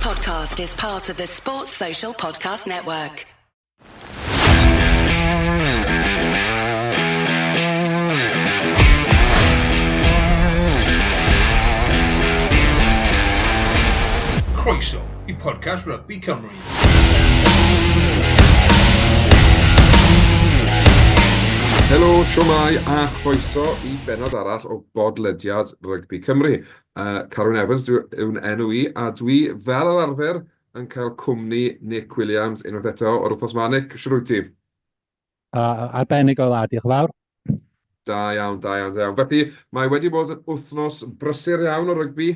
podcast is part of the Sports Social Podcast Network. Croeso i podcast Rugby Cymru. Helo, siwmai a chroeso i bennod arall o bodlediad Rygbi Cymru. Carwyn Evans yw'n enw i, a dwi, fel yr arfer, yn cael cwmni Nick Williams unwaith eto o'r wythnos 'ma. Nick, shwt wyt ti? Arbennig o dda, diolch yn fawr. Da iawn, da iawn, da iawn. Felly, mae wedi bod yn wythnos brysur iawn o rygbi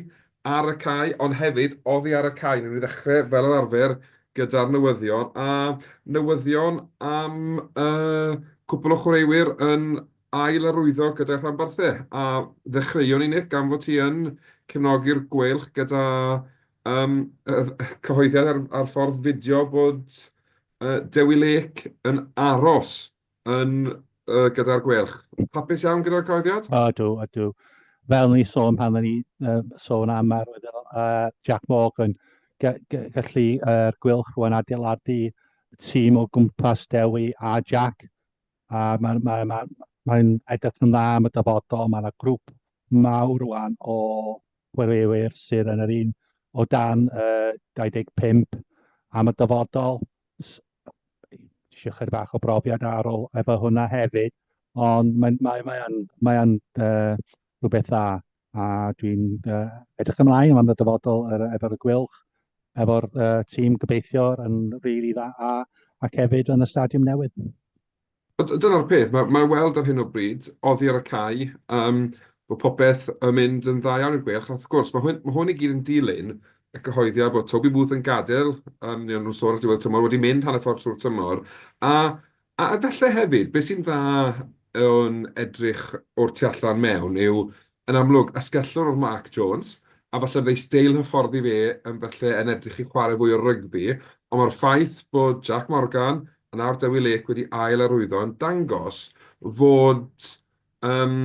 ar y cae, ond hefyd oddi ar y cae. Wnawn ni ddechrau, fel yr arfer, gyda'r newyddion, a newyddion am uh, cwpl o chwaraewyr yn ail arwyddo gyda'r rhanbarthau. A ddechreuon ni, Nick, gan fod ti yn cefnogi'r Gweilch gyda um, cyhoeddiad ar, ar ffordd fideo bod uh, Dewi Lake yn aros yn uh, gyda'r Gweilch. Hapus iawn gyda'r cyhoeddiad? Ydw, ydw. Fel ni sôn pan ni uh, sôn am arwyddo uh, Jack Morgan, gallu yr uh, Gweilch rwan adeiladu tîm o gwmpas Dewi a Jack A mae'n mae, mae, mae edrych yn dda am y dyfodol. Mae yna grŵp mawr rwan o chwaraewyr sydd yn yr un o dan uh, 25 am y dyfodol. Eisiau chydig bach o brofiad ar ôl efo hwnna hefyd, ond mae'n mae, mae yn, mae yn uh, rhywbeth dda a dwi'n uh, edrych ymlaen am y dyfodol er, efo'r Gweilch, efo'r uh, tîm gobeithio yn rili really dda a, ac hefyd yn y stadiwm newydd. Dyna'r peth, mae, mae weld ar hyn o bryd, oddi ar y cae, um, bod popeth yn mynd yn dda iawn i'r Gweilch. Wrth gwrs, mae hwn, mae hwn i gyd yn dilyn y cyhoeddiad bod Toby Booth yn gadael, um, nhw'n sôn ar diwedd tymor, wedi mynd hanner ffordd trwy'r tymor, a A efallai hefyd, beth sy'n dda o'n edrych o'r tu allan mewn yw, yn amlwg, asgellwr oedd Mark Jones, a falle bydd ei steil hyfforddi fe yn falle yn edrych i chwarae fwy o rygbi, ond mae'r ffaith bod Jack Morgan a nawr Dewi Lake wedi ail arwyddo yn dangos fod yym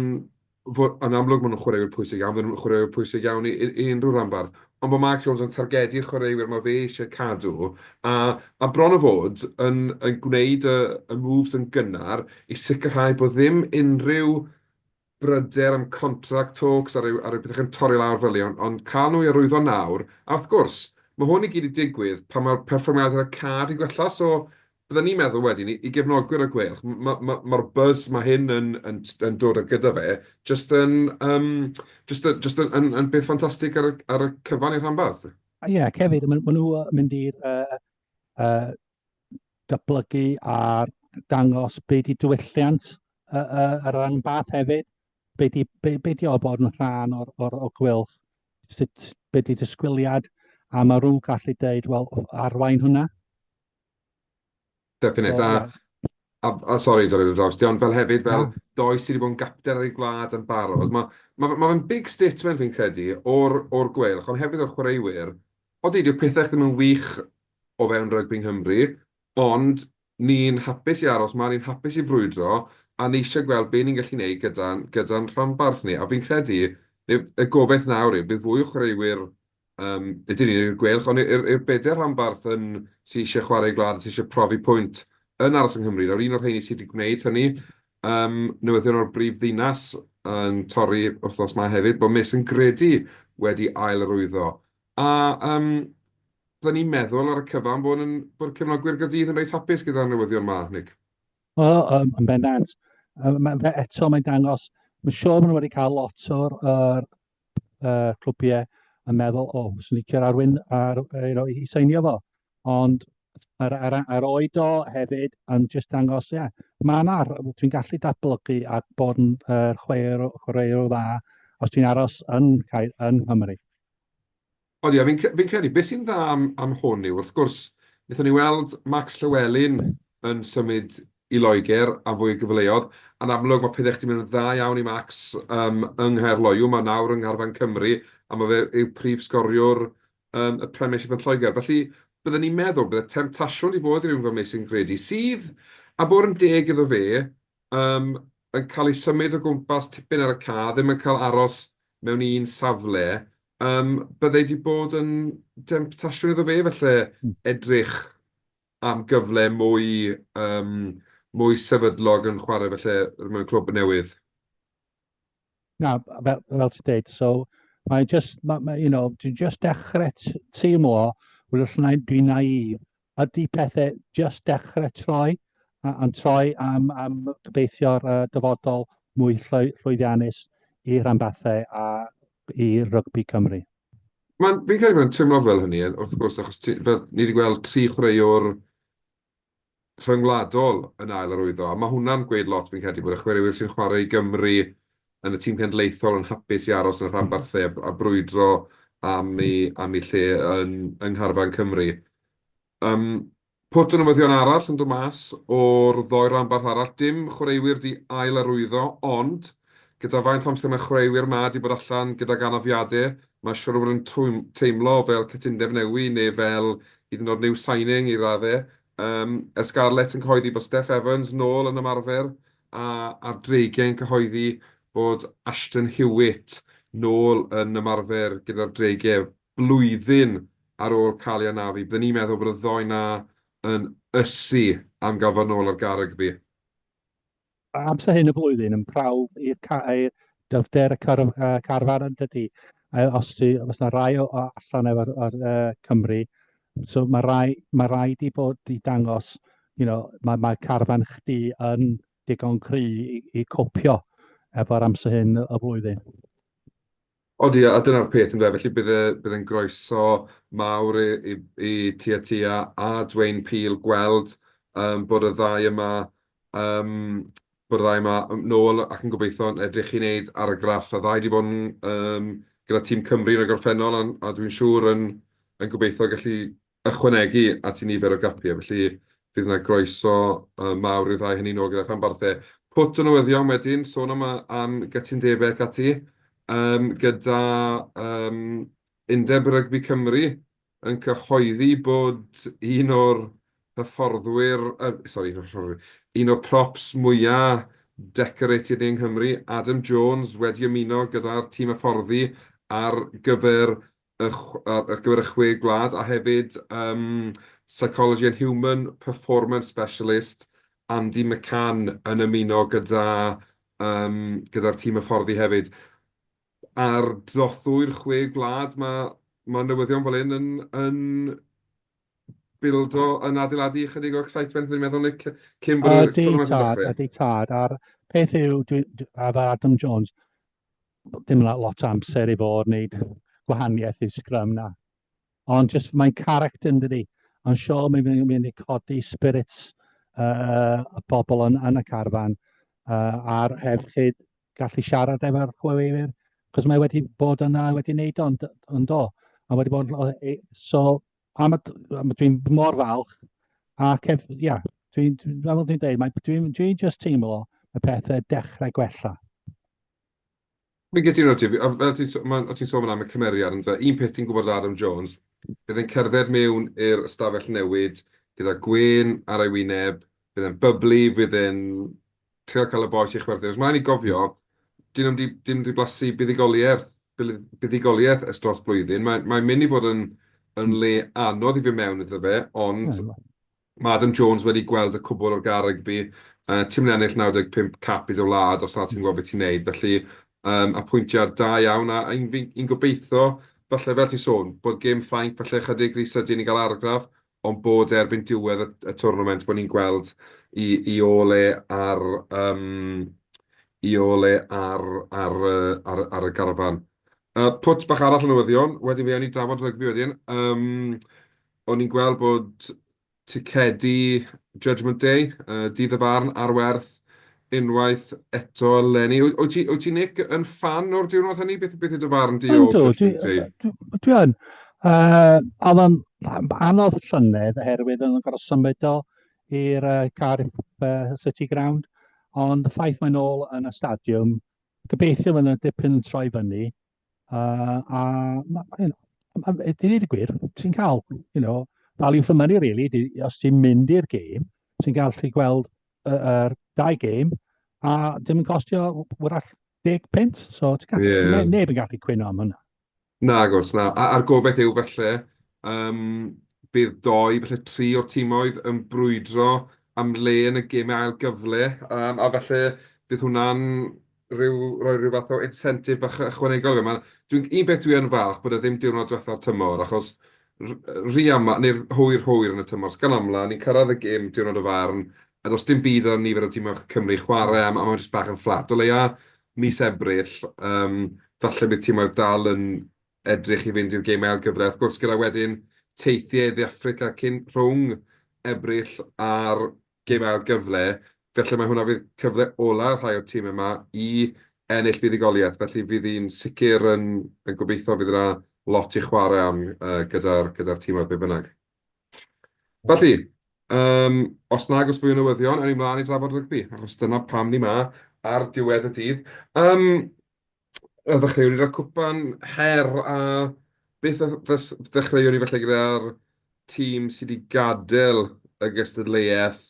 fod, yn amlwg maen nhw'n chwaraewyr pwysig iawn, maen nhw'n chwaraewyr pwysig iawn i, i, i unrhyw ranbarth, ond bod Mark Jones yn targedu'r chwaraewyr mae fe eisiau cadw, a, a bron o fod yn, yn gwneud y, y moves yn gynnar i sicrhau bod ddim unrhyw bryder am contract talks a rhyw, a rhyw pethau yn torri lawr fel 'ny, ond, ond cael nhw i arwyddo nawr, a wrth gwrs, mae hwn i gyd i digwydd pan mae'r perfformiadau ar y cae 'di gwella, so Byddwn ni'n meddwl wedyn i i gefnogwyr y Gweilch, ma' ma' ma'r buzz ma' hyn yn yn yn dod â gyda fe jyst yn yym jyst yn jyst yn yn yn beth ffantastig ar y ar y cyfan i'r rhanbarth. Ie, ac hefyd maen ma' nhw yn mynd i'r uh, uh, datblygu a dangos be di diwylliant y, y, y rhanbarth hefyd. Be di, be, be di o bod yn rhan o'r, or, o Gweilch, sut, be di disgwyliad, a mae nhw'n gallu deud, wel, arwain hwnna. Definite. So, a, yeah. a, a sorry, dorri dy draws ti, ond fel hefyd, fel yeah. doi sydd wedi bod yn gapten ar ei gwlad yn barod, mae ma, ma fe'n big statement fi'n credu o'r, or Gweilch, ond hefyd o'r chwaraewyr. Odi, dyw'r pethau ddim yn wych o fewn rygbi Nghymru, ond ni'n hapus i aros 'ma, ni'n hapus i frwydro, a ni eisiau gweld be ni'n gallu gwneud gyda'n gyda rhanbarth ni. A fi'n credu, y gobaith nawr yw, bydd fwy o chwaraewyr Yym, ydyn ni i'r Gweilch, ond i'r i'r bedair rhanbarth yn sy eisiau chwarae i gwlad, sy eisiau profi pwynt yn aros yng Nghymru. Nawr, un o'r rheini sydd wedi gwneud hynny, yym, newyddion o'r brif ddinas yn torri wythnos 'ma hefyd, bod Mason Grady wedi ail-arwyddo. A yym, byddwn ni'n meddwl ar y cyfan bod yn bod cefnogwyr Gaerdydd yn reit hapus gyda'r newyddion 'ma, Nick. O, um, yn bendant. Um, eto mae'n dangos, mae'n siŵr maen nhw wedi cael lot o'r er, uh, clwbiau yn meddwl, o, oh, swn licio'r arwyn ar, you know, i seinio fo. Ond ar, ar, ar oed o hefyd yn just dangos, ie, yeah, mae yna, dwi'n gallu datblygu a bod yn uh, chwaraewr, chwaraewr dda os dwi'n aros yn, yn Nghymru. Odi, a fi'n fi'n credu, beth sy'n dda am, am hwn yw, wrth gwrs, wnaethon ni weld Max Llewellyn yn symud i Loegr am fwy o gyfleoedd. Yn amlwg, mae pethau chdi mynd yn dda iawn i Max um, yng Nghaerloyw, mae nawr yng Ngharfan Cymru, a mae fe yw prif sgoriwr um, y Premiership yn Lloegr. Felly, byddwn ni'n meddwl bydde temtasiwn i bod i rywun fel Mason Grady, sydd, a bod yn deg iddo fe, um, yn cael ei symud o gwmpas tipyn ar y ca, ddim yn cael aros mewn un safle. um, byddai wedi bod yn demtasiwn iddo fe, felly edrych am gyfle mwy, um, mwy sefydlog yn chwarae felly mewn clwb newydd. Na, fel, fel ti'n dweud, so mae'n just, ma, ma, you know, dwi'n just dechrau teimlo, wrth dwi'n naif, ydy pethau just dechrau troi, a, a'n troi am, am gobeithio'r uh, dyfodol mwy llwyddiannus i rhanbarthau a i rygbi Cymru. Mae'n, fi'n credu mae'n teimlo fel hynny, wrth gwrs, achos ti, fel, ni wedi gweld tri chwaraewr rhyngwladol yn ail arwyddo, a mae hwnna'n gweud lot fi'n credu, bod y chwaraewyr sy'n chwarae i Gymru yn y tîm cenedlaethol yn hapus i aros yn y rhanbarthau a, a brwydro am ei, am ei lle yn, yng ngharfan Cymru. Um, pwt o newyddion arall yn dod mas o'r ddoi ranbarth arall, dim chwaraewyr di ail arwyddo, ond gyda faint o amser mae chwaraewyr ma di bod allan gydag anafiadau, mae siwr o fod yn teimlo fel cytundeb newi neu fel hyd yn oed new signing i raddau. Um, y Scarlets yn cyhoeddi bod Steff Evans nôl yn ymarfer, a a'r Dreigiau yn cyhoeddi bod Ashton Hewitt nôl yn ymarfer gyda'r Dreigiau blwyddyn ar ôl cael ei anafu. Byddwn ni'n meddwl bod y ddoi na yn ysu am gael fod nôl ar gar rygbi. Amser hyn y flwyddyn yn prawf i'r i'r dyfnder y car carfan yn dydy. Os ti, os na rai o, o allan efo'r uh, Cymru, so mae rai, mae rhaid i bod i dangos, you know, mae, mae carfan chdi yn digon cry i, i copio efo'r amser hyn y flwyddyn. Odi, a dyna'r peth ynde, felly bydd e, bydd e'n groeso mawr i, i, i Tia Tia a Dwayne Peel gweld um, bod y ddau yma, um, bod y ddau yma nôl ac yn gobeithio yn edrych i wneud argraff. Y ddau wedi bod yn, um, gyda tîm Cymru yn y gorffennol a, a dwi'n siŵr yn, yn gobeithio gallu ychwanegu at i nifer o gapiau, felly fydd yna groeso mawr i'r ddau hynny nôl gyda'r rhanbarthau. Pwt o newyddion wedyn, sôn am, am gytundebau ac ati, um, gyda um, Undeb Rygbi Cymru yn cyhoeddi bod un o'r hyfforddwyr, uh, sorry, un o'r hyfforddwyr, un o'r props mwyaf decorated yng Nghymru, Adam Jones, wedi ymuno gyda'r tîm hyfforddi ar gyfer y ar gyfer y chwe gwlad, a hefyd um, Psychology and Human Performance Specialist Andy McCann yn ymuno gyda, um, gyda'r tîm hyfforddi hefyd. Ar drothwy'r chwe gwlad, mae, mae newyddion fel hyn yn, yn bildo, yn adeiladu ychydig o excitement, dwi'n meddwl, Nick, cyn bod y tournament yn dechrau. Ydy tad, a'r peth yw, dwi, dwi, a fe Adam Jones, dim lot o amser i fod wneud gwahaniaeth i sgrym na. Ond just mae'n character yn dydi. Ond sio mae'n mynd i codi spirits uh, y bobl yn, yn y carfan uh, a'r hefyd gallu siarad efo'r chwaraewyr. Cos mae wedi bod yna, wedi wneud o'n, yn do. A wedi bod, so, am, am, dwi'n mor falch. Ac, ia, yeah, dwi'n, dwi, fel dwi'n dweud, dwi'n dwi just teimlo y pethau dechrau gwella. Fi'n cytuno ti, a fel ti'n so- ma- o' ti'n sôn am y cymeriad yndyfe, un peth ti'n gwybod Adam Jones, bydd e'n cerdded mewn i'r ystafell newid gyda gwên ar ei wyneb, bydd e'n bubbly, fydd e'n trio cael y bois i chwerthin. Achos ma' raid ni gofio, 'dyn nhw'm 'di 'dyn nhw'm 'di blasu buddugoliaeth buddugoliaeth ers dros blwyddyn. Mae mae'n mynd i fod yn yn le anodd i fynd mewn iddo fe, ond Mae Adam Jones wedi gweld y cwbl o'r gair rygbi. Uh, ti'n mynd ennill 95 cap i dy wlad os na ti'n gwybod beth ti'n neud. Felly, um, apwyntiad da iawn. A un, un gobeithio, falle fel ti'n sôn, bod gêm Ffrainc falle chydig rhy sydyn i gael argraff, ond bod erbyn diwedd y, y tournament bod ni'n gweld i, i ôl e ar, um, i ôl e ar, ar, ar, ar y garfan. Uh, pwt bach arall o newyddion, wedyn fe awn ni drafod rygbi wedyn. Um, O'n i'n gweld bod ticedi Judgement Day, uh, Dydd y Farn, ar werth unwaith eto eleni. Wyt ti, wyt ti Nick, yn ffan o'r diwrnod hynny? Beth, beth yw dy farn di o Judgement Day? Dwi, dwi yn. Uh, oedd o'n anodd llynedd oherwydd o'n gorfod symud o i'r uh, Cardiff uh, City Ground, ond y ffaith mae'n ôl yn y stadiwm, gobeithio fydd yna dipyn yn troi fyny, Uh, a, ma, you know, i ddweud y gwir, ti'n cael, you know, value for money, really. Di, os ti'n mynd i'r gêm, ti'n gallu gweld yr uh, dau gêm, a dim yn costio wrach 10 punt, so ti'n gallu, yeah. neb yn gallu cwyno am hynna. Nagos, na. A'r gobaith yw falle, yym, bydd dou, falle tri o'r timoedd yn brwydro am le yn y gemau ail gyfle, yym, a falle bydd hwnna'n rhyw, rhoi rhyw fath o incentive bach ychwanegol iddo. Ma'... Dwi'n... Un peth dwi yn falch bod e ddim diwrnod diwetha'r tymor, achos rhy aml, neu'r hwyr hwyr yn y tymor, gan amla, ni'n cyrraedd y gêm diwrnod y farn, a does dim byd ar nifer o timoedd Cymru i chwarae am, a mae'n jyst bach yn fflat. O leia mis Ebrill, yym, falle bydd timoedd dal yn edrych i fynd i'r gemau ail gyfle. Wrth gwrs, gyda wedyn teithiau i Dde Affrica cyn rhwng Ebrill a'r gemau ail gyfle, felly mae hwnna fydd cyfle ola rhai o'r tîmau yma i ennill fuddugoliaeth. Felly fydd hi'n sicr yn yn gobeithio fydd yna lot i chwarae am yy gyda'r gyda'r timoedd be bynnag. Felly, yym, os nag oes fwy o newyddion, awn ni mlaen i drafod rygbi, achos dyna pam ni 'ma ar diwedd y dydd. Yym, ddechreuwn ni 'da'r cwpan her, a beth ddechreuwn ni falle gyda'r tîm sydd wedi gadael y gystadleuaeth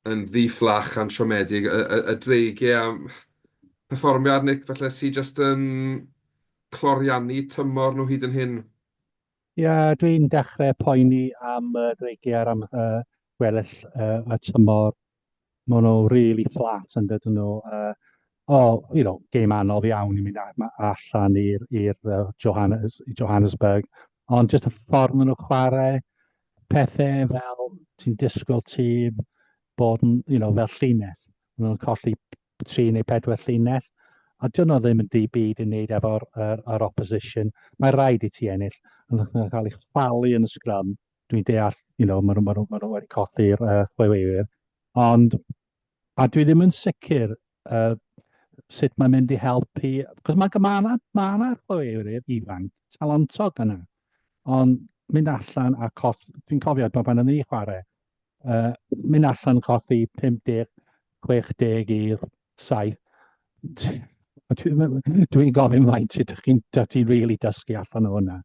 yn ddi-fflach a'n siomedig, y y y Dreigiau, a perfformiad, Nick, falle sydd jyst yn cloriannu tymor nhw hyd yn hyn. Ie, dwi'n dechrau poeni am y Dreigiau am uh, gweddill y tymor. Maen nhw really flat yn dydyn nhw. Oh, you know, game anodd iawn i mynd allan i'r i'r Johannes, Johannesburg. Ond jyst y ffordd maen nhw'n chwarae, pethau fel ti'n disgwyl tîm bod yn, you know, fel llinell. Maen nhw'n colli 3 neu 4 llinell, a dyn nhw ddim yn di byd i wneud efo'r er, er opposition. Mae rhaid i ti ennill, ond nhw'n cael ei chwalu yn y scrum. Dwi'n deall, you know, maen nhw, maen nhw, maen nhw wedi colli'r chwaraewyr. Ond, a dwi ddim yn sicr uh, sut mae'n mynd i helpu, cos mae ma yna ma yna chwaraewyr ifanc talentog yna, ond mynd allan a coll, dwi'n cofio pan o'n i chwarae, uh, mynd allan colli 50, 60 i'r 7. Dwi'n dwi gofyn faint ydych chi'n ti'n really dysgu allan o hwnna.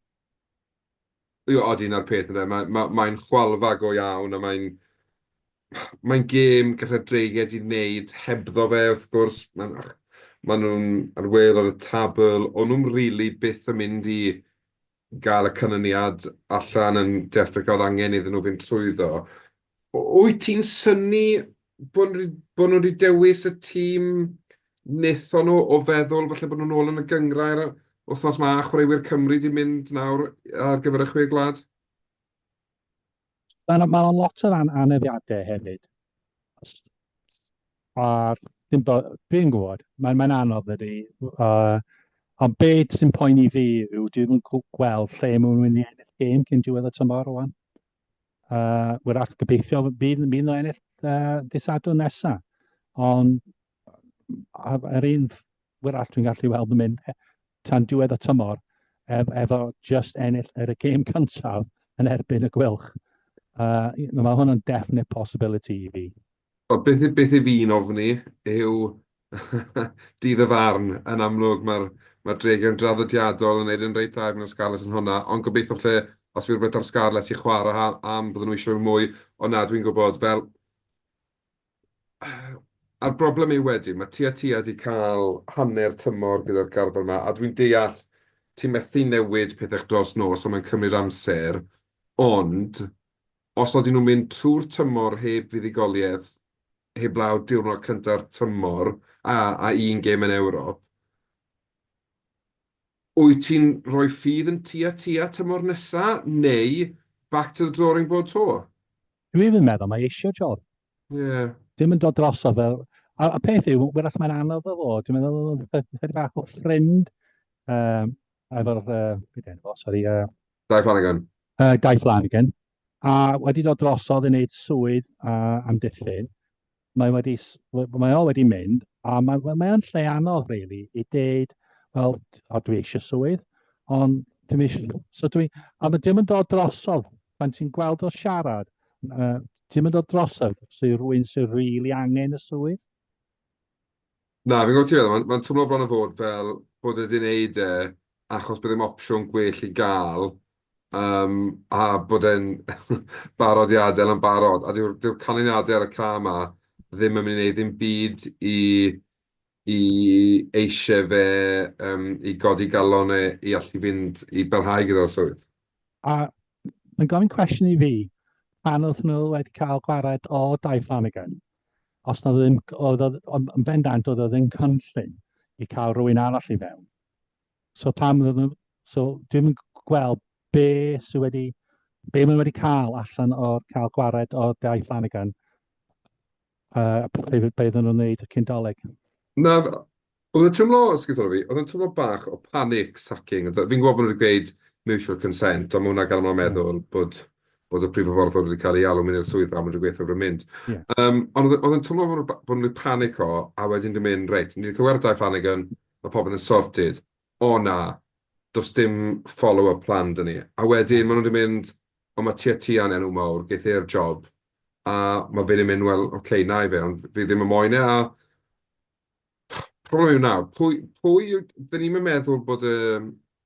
Ie, odi, 'na'r peth ynde. Mae ma' mae'n chwalfa go iawn a mae'n mae'n gêm gallai'r Dreigiau 'di wneud hebddo fe wrth gwrs. Mae'n maen nhw'n ar waelod y tabl. O'n nhw'm rili byth yn mynd i gael y canlyniad allan yn De Affrica oedd angen iddyn nhw fynd trwyddo. Wyt ti'n synnu bod nhw bod nhw wedi dewis y tîm wnaethon nhw o feddwl falle bod nhw'n ôl yn y gynghrair wythnos 'ma a chwaraewyr Cymru 'di mynd nawr ar gyfer y Chwe Gwlad? Mae 'na ma' 'na lot o ran anafiadau hefyd. A dim bo- dwi'n gwybod, mae'n mae'n anodd ydy. Uh, ond beth sy'n poeni fi yw dwi ddim yn gweld lle maen nhw'n mynd i ennill gêm cyn diwedd y tymor rwan. Uh, wrach gobeithio bydd, bydd nhw'n ennill uh, dydd Sadwrn nesaf. Ond ar un wrach dwi'n gallu weld yn mynd tan diwedd y tymor ef, efo just ennill ar y gêm cyntaf yn erbyn y Gweilch. Mae hwn yn definite possibility i fi. Wel, beth, beth i fi'n ofni yw dydd y farn. Yn amlwg, mae'r mae Dreigiau'n draddodiadol yn gwneud yn reit dda erbyn y Scarlets yn hwnna, ond gobeithio lle, os fydd rhywbeth ar Scarlets i chwarae am, bydden nhw eisiau mwy. Ond na, dwi'n gwybod, fel A'r broblem yw wedyn, mae Tia Tia 'di cael hanner tymor gyda'r garfan 'ma, a dwi'n deall ti methu newid pethau dros nos, a mae'n cymryd amser, ond os ydyn nhw'n mynd trwy'r tymor heb fuddugoliaeth, heblaw diwrnod cynta'r tymor, a a un gêm yn Ewrop, wyt ti'n rhoi ffydd yn Tia Tia tymor nesa, neu back to the drawing board 'to? Dwi ddim yn meddwl mae eisiau job. Ie. Yeah. Dim yn dod drosodd fel... A, a peth yw, wrach mae'n anodd o fod. Dwi'n meddwl oedd bach o ffrind um, efo'r... Uh, beth enw fo, sorry. Dai Flanagan. Dai Flanagan. A wedi dod drosodd i wneud swydd amddiffyn. Mae, wedi, mae o wedi mynd, a mae, mae o'n lle anodd, really, i deud, wel, o, dwi eisiau swydd, ond dim eisiau... So dwi... A mae dim yn dod drosodd pan ti'n gweld o siarad, uh, dim yn dod drosodd, sy'n rhywun sy'n rili really angen y swydd. Na, fi'n gwybod ti'n meddwl, mae'n ma twmlo bron o fod fel bod e 'di wneud e achos bod ddim opsiwn gwell i gael, yym, a bod e'n barod i adael yn barod. A dyw'r dyw'r canlyniadau ar y ca 'ma ddim yn mynd i wneud ddim byd i... i eisiau fe um, i godi galon e i allu fynd i barhau gyda'r swydd. A mae'n gofyn cwestiwn i fi, pan oedd nhw wedi cael gwared o Dai Flanagan, os na ddim, oedd yn bendant oedd o ddim cynllun i cael rhywun arall i fewn. So pam oedden nhw... So dwi'm yn gweld be sydd wedi... be maen nhw wedi cael allan o'r cael gwared o Dai Flanagan a be, be oedden nhw'n wneud y cyn Dolig. Na, oedd yn teimlo, esgusodwch fi, oedd yn teimlo bach o panic sacking. Fi'n gwybod bod nhw wedi gweud mutual consent, ond mae hwnna gan aml meddwl bod bod y prif hyfforddwr wedi cael ei alw mewn i'r swyddfa a maen nhw wedi gweud wrtho fo mynd. Yeah. Ond oedd yn teimlo bod nhw wedi panico a wedyn wedi mynd, reit, ni wedi cael gwared o Dai Flanagan, mae popeth yn sorted. O na, does dim follow-up plan 'da ni. A wedyn maen nhw wedi mynd, o mae Tia Tia'n enw mawr, geith e'r job. A mae fe wedi mynd, wel, oce, okay, na i fe, ond fi ddim yn moyn e. A problem yw nawr, pwy, pwy yw... Dyn ni'm yn meddwl bod y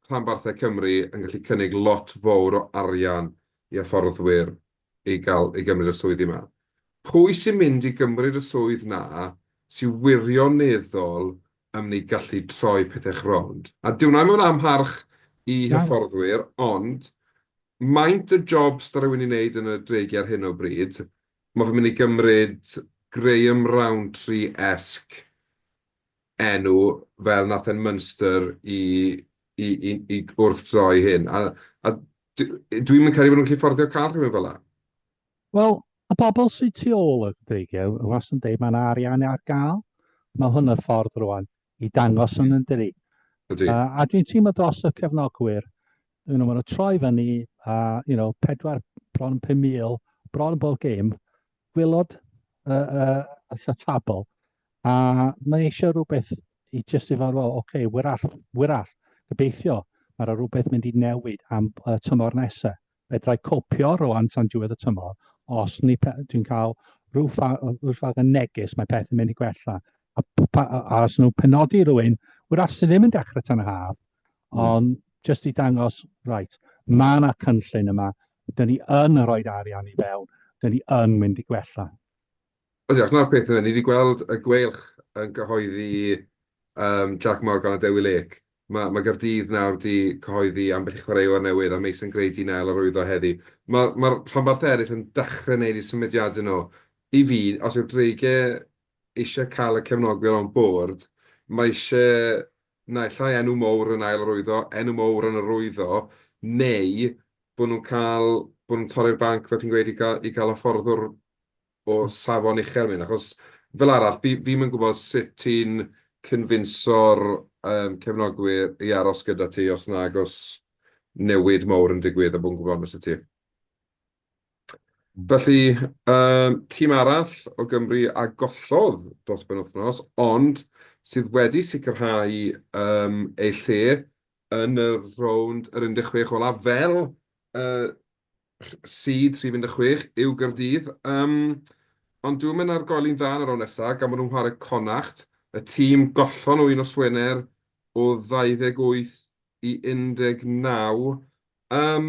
rhanbarthau Cymru yn gallu cynnig lot fawr o arian i hyfforddwyr i gael, i gymryd y swyddi 'ma. Pwy sy'n mynd i gymryd y swydd 'na sy'n wirioneddol yn mynd i gallu troi pethau rownd? A dyw hwnna ddim yn amharch i hyfforddwyr, ond maint y job sy 'da rhywun i wneud yn y Dreigiau ar hyn o bryd, mae fe'n mynd i gymryd Graham Rowntree-esque enw fel wnaeth e'n Munster i i i i wrthdroi hyn. A a dwi'm yn credu bod nhw'n gallu fforddio cael rhywun fel 'na. Wel, y bobl sydd tu ôl y Dreigiau wastad yn deud mae yna arian ar gael. Mae hwn y ffordd rwan i dangos yn yn dydi. Ydy. A dwi'n teimlo dros y cefnogwyr, you know, maen nhw'n troi fyny a you know, pedwar, bron 5,000, bron bob gêm, gwylod y tabl, a mae eisiau rhywbeth i jyst i fod, wel, oce, okay, wyrall, wyrall, gobeithio, mae rhywbeth mynd i newid am y tymor nesaf. Fedrai copio rwan tan diwedd y tymor, os ni dwi'n cael rhyw fath o neges mae pethau'n mynd i gwella. A, a, a os nhw'n penodi rhywun, wrach sydd ddim yn dechrau tan y haf, ond jyst i dangos, right, mae yna cynllun yma, dyn ni yn rhoi arian i fewn, dyn ni yn mynd i gwella. Ydy, achos 'na'r peth ynde, ni 'di gweld y Gweilch yn cyhoeddi um, Jack Morgan a Dewi Lake. Mae, mae Gaerdydd nawr 'di cyhoeddi ambell i chwaraewr newydd a Mason Gray 'di nael arwyddo heddi. Mae'r ma rhanbarthau eraill yn dechrau gwneud eu symudiadau nhw. I fi, os yw'r Dreigiau eisiau cael y cefnogwyr on board, mae eisiau naill ai enw mowr yn ail arwyddo, enw mowr yn arwyddo, neu bod nhw'n cael, bod nhw'n torri'r banc, fel ti'n gweud, i gael, i gael hyfforddwr o safon uchel mynd, achos fel arall, fi fi'm yn gwybod sut ti'n cynfinso'r yym cefnogwyr i aros gyda ti os nag oes newid mowr yn digwydd a bod yn gwybod onest 'da ti. Felly, yym tîm arall o Gymru a gollodd dros benwythnos, ond sydd wedi sicrhau yym eu lle yn y rownd yr 16 olaf fel y seed rhif 16 yw Gaerdydd. Yym, ond dyw e'm yn argoeli'n dda yn y rownd nesaf, gan bod nhw'n chwarae Connacht, y tîm gollon nhw un nos Wener o 28 i 19. Yym,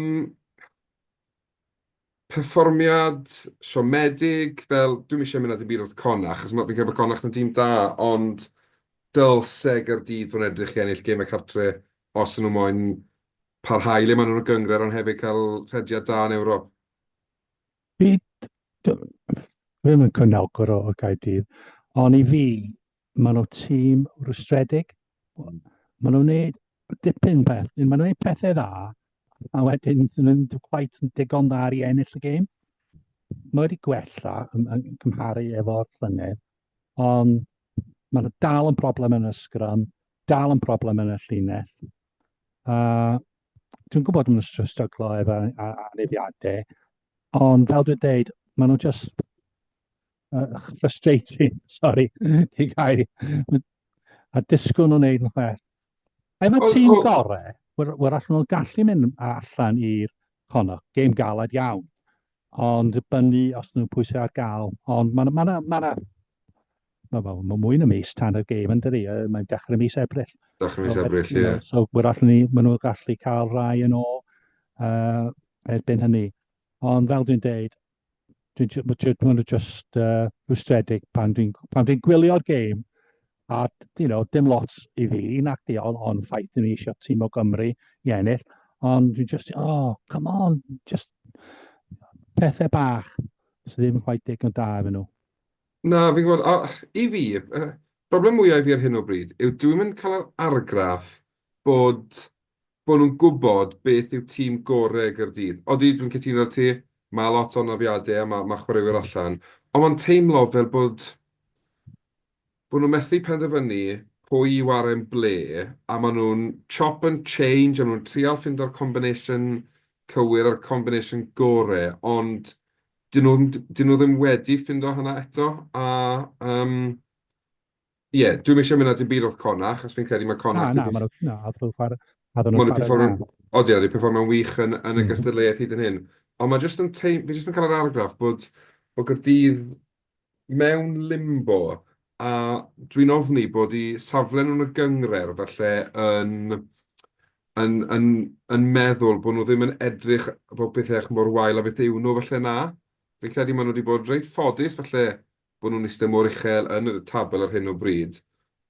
perfformiad siomedig, fel, dwi'm eisiau mynd â dim byd wrth Connacht, achos ma' fi'n credu bod Connacht yn dîm da, ond dylse Gaerdydd fod yn edrych i ennill gemau cartre os 'y nhw moyn parhau le maen nhw'n y gynghrair, ond hefyd cael rhediad da yn Ewrop. Fi ddim yn cefnogwr o, o Gaerdydd, ond i fi, maen nhw tîm rwystredig. Maen nhw'n gwneud dipyn peth, maen nhw'n gwneud pethau dda, a wedyn dyn nhw'n quite yn digon dda i ennill y gêm. Mae wedi gwella yn, yn cymharu efo'r llynedd, ond mae dal yn broblem yn y sgrym, dal yn broblem yn y llinell. A dwi'n gwybod maen nhw'n stryglo efo anafiadau, ond fel dwi'n deud, maen nhw just frustrating, sorry, i gael, a disgwyl nhw'n neud yn well. Efo tîm gorau, wrach nhw'n gallu mynd allan i'r Connacht, gêm galed iawn, ond dibynnu os nhw'n pwysau ar gael, ond mae'n ma, ma, ma, ma, ma, ma mwy na mis tan y gêm yn dydi, mae'n dechrau mis Ebrill. Dechrau mis Ebrill, ie. Yeah. So, wrach ni, maen nhw'n gallu cael rai yn ôl erbyn hynny. Ond fel dwi'n deud, dwi'n ma nhw just rwystredig pan dwi'n pan dwi gwylio'r gêm. A, you know, dim lot i fi, nac di, ond on ffaith ni eisiau tîm o Gymru i ennill. Ond dwi'n just, oh, come on, just pethau bach sydd ddim yn quite digon da efo nhw. Na, fi'n gwybod, a i fi, broblem mwyaf i fi ar hyn o bryd yw dwi'm yn cael yr argraff bod bod nhw'n gwybod beth yw tîm gorau Gaerdydd. Odi, dwi'n cytuno 'da ti, mae lot o anafiadau a mae mae chwaraewyr allan, ond mae'n teimlo fel bod bod nhw'n methu penderfynu pwy i ware'n ble, a maen nhw'n chop and change, a maen nhw'n trial ffindo'r combination cywir a'r combination gore, ond 'dyn nhw 'dyn nhw ddim wedi ffindo hynna eto, a yym ie, dwi'm eisiau mynd â dim byd wrth Connacht, achos fi'n credu mae Connacht... Na, na, maen nhw, na, oedd nhw'n chwarae, oedd nhw'n chwarae'n dda. Odi, wedi perfformio'n wych yn, yn y gystadleuaeth hyd yn hyn. Ond mae jyst yn teim-, fi jyst yn cael yr argraff bod, bod Gaerdydd mewn limbo, a dwi'n ofni bod eu safle nhw yn y gynghrair falle yn, yn, yn, yn meddwl bod nhw ddim yn edrych bod pethau mor wael a beth yw nhw falle na. Fi'n credu maen nhw wedi bod reit ffodus falle bod nhw'n eistedd mor uchel yn y tabl ar hyn o bryd.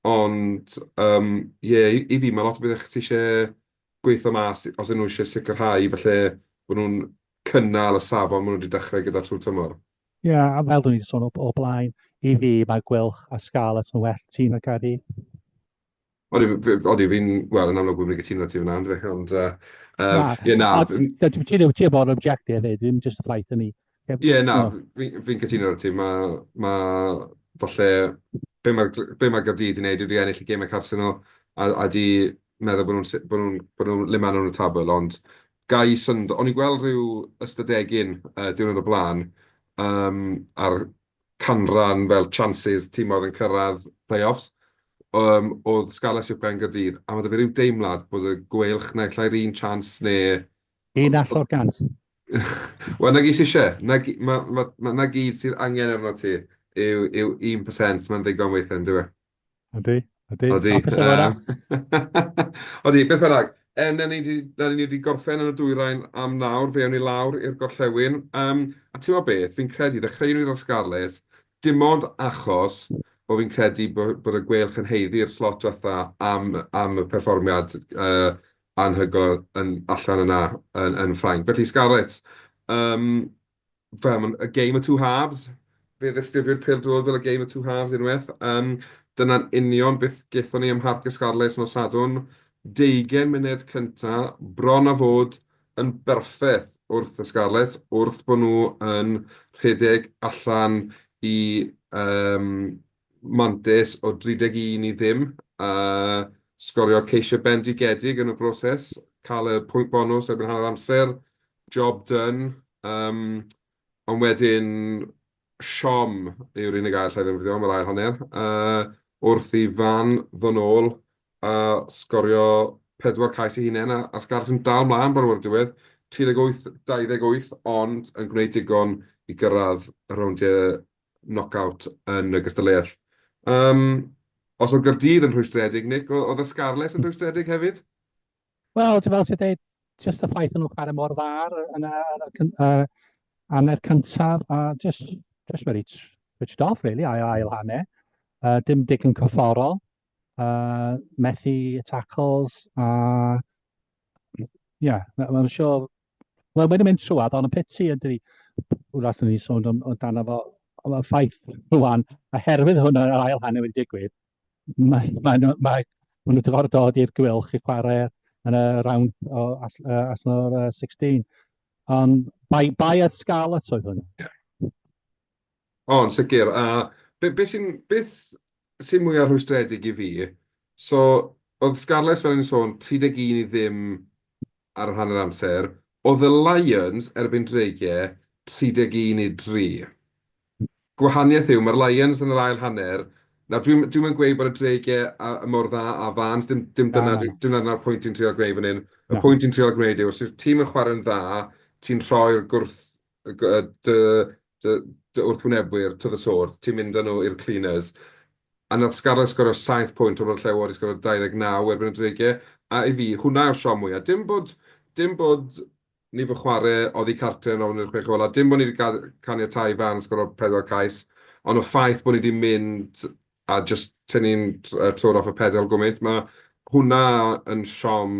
Ond yym ie, i i fi mae lot o bethau ti isie gweithio mas os ydyn nhw eisiau sicrhau falle bod nhw'n cynnal y safon maen nhw wedi dechrau gyda trwy'r tymor. Ie, a fel dwi'n sôn o, o blaen, i fi mae Gweilch a Scarlets yn well tîm na Caerdydd. Odi, odi fi'n, wel, yn amlwg dwi'n mynd i gytuno ti fyna, ynddo fi, ond... Uh, um, ie, na. Ti'n ti'n bod yn objective hefyd, ddim jyst y ffaith yn ni. Ie, na, fi'n fi cytuno ar ti. Mae, ma, falle, be mae, be mae Gaerdydd i wneud yw di ennill y gemau cartref nhw, a, a di meddwl bod nhw'n bod nhw'n bod nhw'n le maen nhw'n y tabl, ond ga i syndod, o'n i'n gweld rhyw ystadegyn uh, diwrnod o blaen um, ar canran fel chances timoedd yn cyrraedd play-offs, um, oedd Scarlets uwchben Gaerdydd, a mae 'da fi ryw deimlad bod y Gweilch naill ai'r un chance neu... Un all o'r gant. Wel, 'na gyd sy isie. 'Na ma, ma, ma, 'na gyd sydd angen arno ti yw, yw 1%, mae'n ddigon weithiau, yn dyw e? Ydy, ydy. Odi. Hapus efo hwnna. Odi, beth bynnag. E, na ni 'di na ni 'di gorffen yn y dwyrain am nawr, fe awn ni lawr i'r gorllewin. Um, a ti'n gwybod beth, fi'n credu, ddechreuwn ni dros Scarlets, dim ond achos bod fi'n credu bod, bod y Gweilch yn haeddu'r slot diwetha am, am y perfformiad uh, anhygoel yn, allan yna yn, yn Ffrainc. Felly Scarlets, um, fel mae'n a game of two halves. Fe ddisgrifiwyd pêl-droed fel a game of two halves unwaith. Um, dyna'n union beth gaethon ni ym Mharc y Scarlets nos Sadwrn. Deugain munud cynta, bron a fod yn berffaith wrth y Scarlets, wrth bod nhw yn rhedeg allan i um, mantais o 31 i ddim, a sgorio ceisiau bendigedig yn y broses, cael y pwynt bonws erbyn hanner amser, job done. Um, ond wedyn, siom yw'r unig air lle ddefnyddio am yr ail hanner, uh, wrth i Fan ddod nôl a sgorio pedwar cais ei hunain, a, a Scarlets yn dal mlaen bron o'r diwedd, 38-28, ond yn gwneud digon i gyrraedd y rowndiau knock-out yn y gystadleuaeth. Um, os oedd Gaerdydd yn rhwystredig, Nick, oedd y Scarlets yn rhwystredig hefyd? Wel, ti'n fel ti'n dweud, just y ffaith yn nhw'n chwarae mor dda yn y, yn y hanner cyntaf, a just, just very switched off, really, ail, ail hanner. Dim digon cyfforol, methu tackles, a ie, yeah, mae'n siŵr Wel, mae'n mynd trwad, ond y piti ydy, wrach ni sôn amdano fo, ond y ffaith rwan, oherwydd hwnna yr ail hanner wedi digwydd, mae, mae, mae, mae nhw wedi gorfod dod i'r Gweilch i chwarae yn y round o allan o'r 16. Ond bai, bai at Scarlets oedd hwnna. Yeah. O, yn sicr. A be, be sy'n, beth sy'n mwyaf rhwystredig i fi, so oedd Scarlets, fel o'n i'n sôn, 31 i ddim ar yr hanner amser. Oedd y Lions erbyn Dreigiau 31 i 3. Gwahaniaeth yw, mae'r Lions yn yr ail hanner, nawr dwi'm dwi'm yn gweud bod y Dreigiau a, mor dda a Vans, dim, dim dyna, dim dyna'r pwynt dwi'n trio gwneud fan hyn. Y pwynt dwi'n trio gwneud yw, os yw'r tîm yn chwarae'n dda, ti'n rhoi'r gwrth dy, dy, dy wrthwynebwyr to the sword, ti'n mynd â nhw i'r cleaners. A nath Scarlets sgorio 7 pwynt, ond mae'r Llewod wedi sgorio 29 erbyn y Dreigiau. A i fi, hwnna yw'r siom mwyaf. Dim bod, dim bod ni fod chwarae oddi cartre yn rownd i'r chwech ola, dim bod ni wedi caniatáu i Van sgorio pedwar cais, ond y ffaith bod ni wedi mynd a just tynnu'n troed off y pedal gymaint. Mae hwnna yn siom.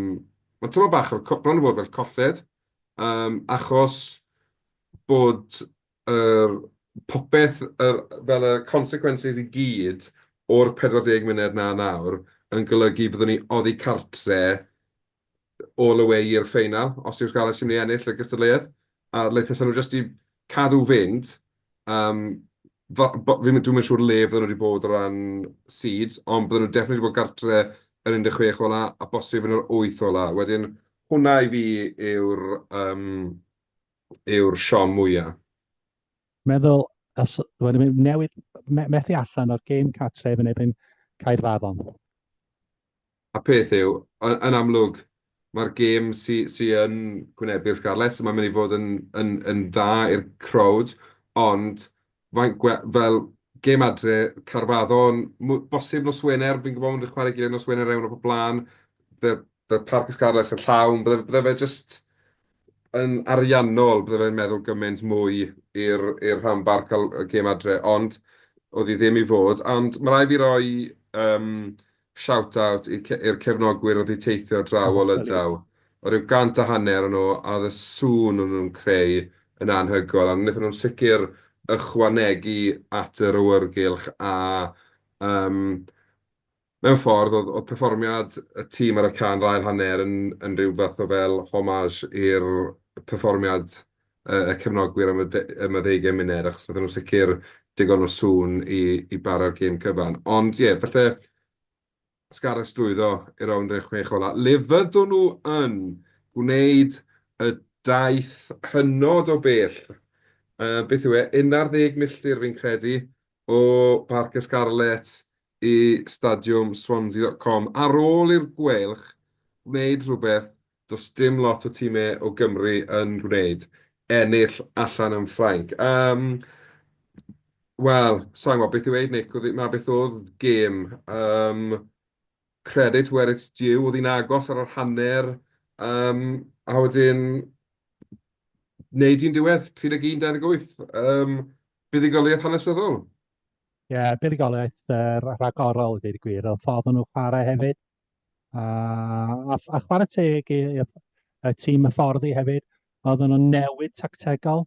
Mae'n teimlo bach fel, bron o fod fel colled, achos bod yr popeth, yr, fel y consequences i gyd o'r 40 munud 'na nawr yn golygu fyddwn ni oddi cartre all the way i'r ffeinal, os yw'r Scarlets yn mynd i ennill y gystadleuaeth. A le tasen nhw jyst i cadw fynd, um, fi'n dwi'm yn siŵr le fydden nhw wedi bod o ran seeds, ond bydden nhw definitely wedi bod gartre yn 16 ola, a bosib yn yr 8 ola. Wedyn, hwnna i fi yw'r um, yw'r siom mwyaf. Meddwl, os wedi newid, methu allan o'r gêm cartref yn erbyn Caerfaddon. A peth yw, yn amlwg, mae'r gêm sy sy yn gwynebu'r Scarlets, mae'n mynd i fod yn yn yn dda i'r crowd, ond faint gwe- fel gêm adre, Caerfaddon, bosib nos Wener, fi'n gwybod maen nhw 'di chwarae gilydd nos Wener Ewrop o blaen, the the Parc y Scarlets yn llawn, bydde bydde fe jyst yn ariannol, bydde fe'n meddwl gymaint mwy i'r i'r rhanbarth cael y gêm adre, ond oedd hi ddim i fod. Ond mae rhaid fi roi yym shout out i'r cefnogwyr oedd 'di teithio draw o Lydaw. Oedd rhyw 150 o nhw, a oedd y sŵn o'n nhw'n creu yn anhygoel, a wnaethon nhw'n sicr ychwanegu at yr awyrgylch a yym mewn ffordd oedd oedd perfformiad y tîm ar y cae yn yr ail hanner yn yn rhyw fath o fel homage i'r perfformiad y cefnogwyr am y am y ddeugain munud, achos wnaethon nhw sicr digon o sŵn i i bara'r gêm cyfan. Ond ie, falle Scarlets drwyddo i'r rownd 16 ola. Le fyddwn nhw yn gwneud y daith hynod o bell, uh, beth yw e, 11 milltir fi'n credu, o Parc y Scarlets i Stadiwm Swansea.com ar ôl i'r Gweilch wneud rhywbeth does dim lot o timau o Gymru yn gwneud, ennill allan yn Ffrainc. Um, Wel, sa i'n gwybod beth i weud, Nick, oedd 'na beth oedd gêm. Um, credit where it's due, oedd hi'n agos ar yr hanner, um, a wedyn wneud hi'n diwedd, 31-28. Um, buddugoliaeth hanesyddol. Ie, yeah, buddugoliaeth uh, rhagorol i ddweud y gwir. Oedd ffordd nhw'n chwarae hefyd. A, a, a chwarae teg i, i, y tîm hyfforddi hefyd. Oedden nhw'n newid tactegol,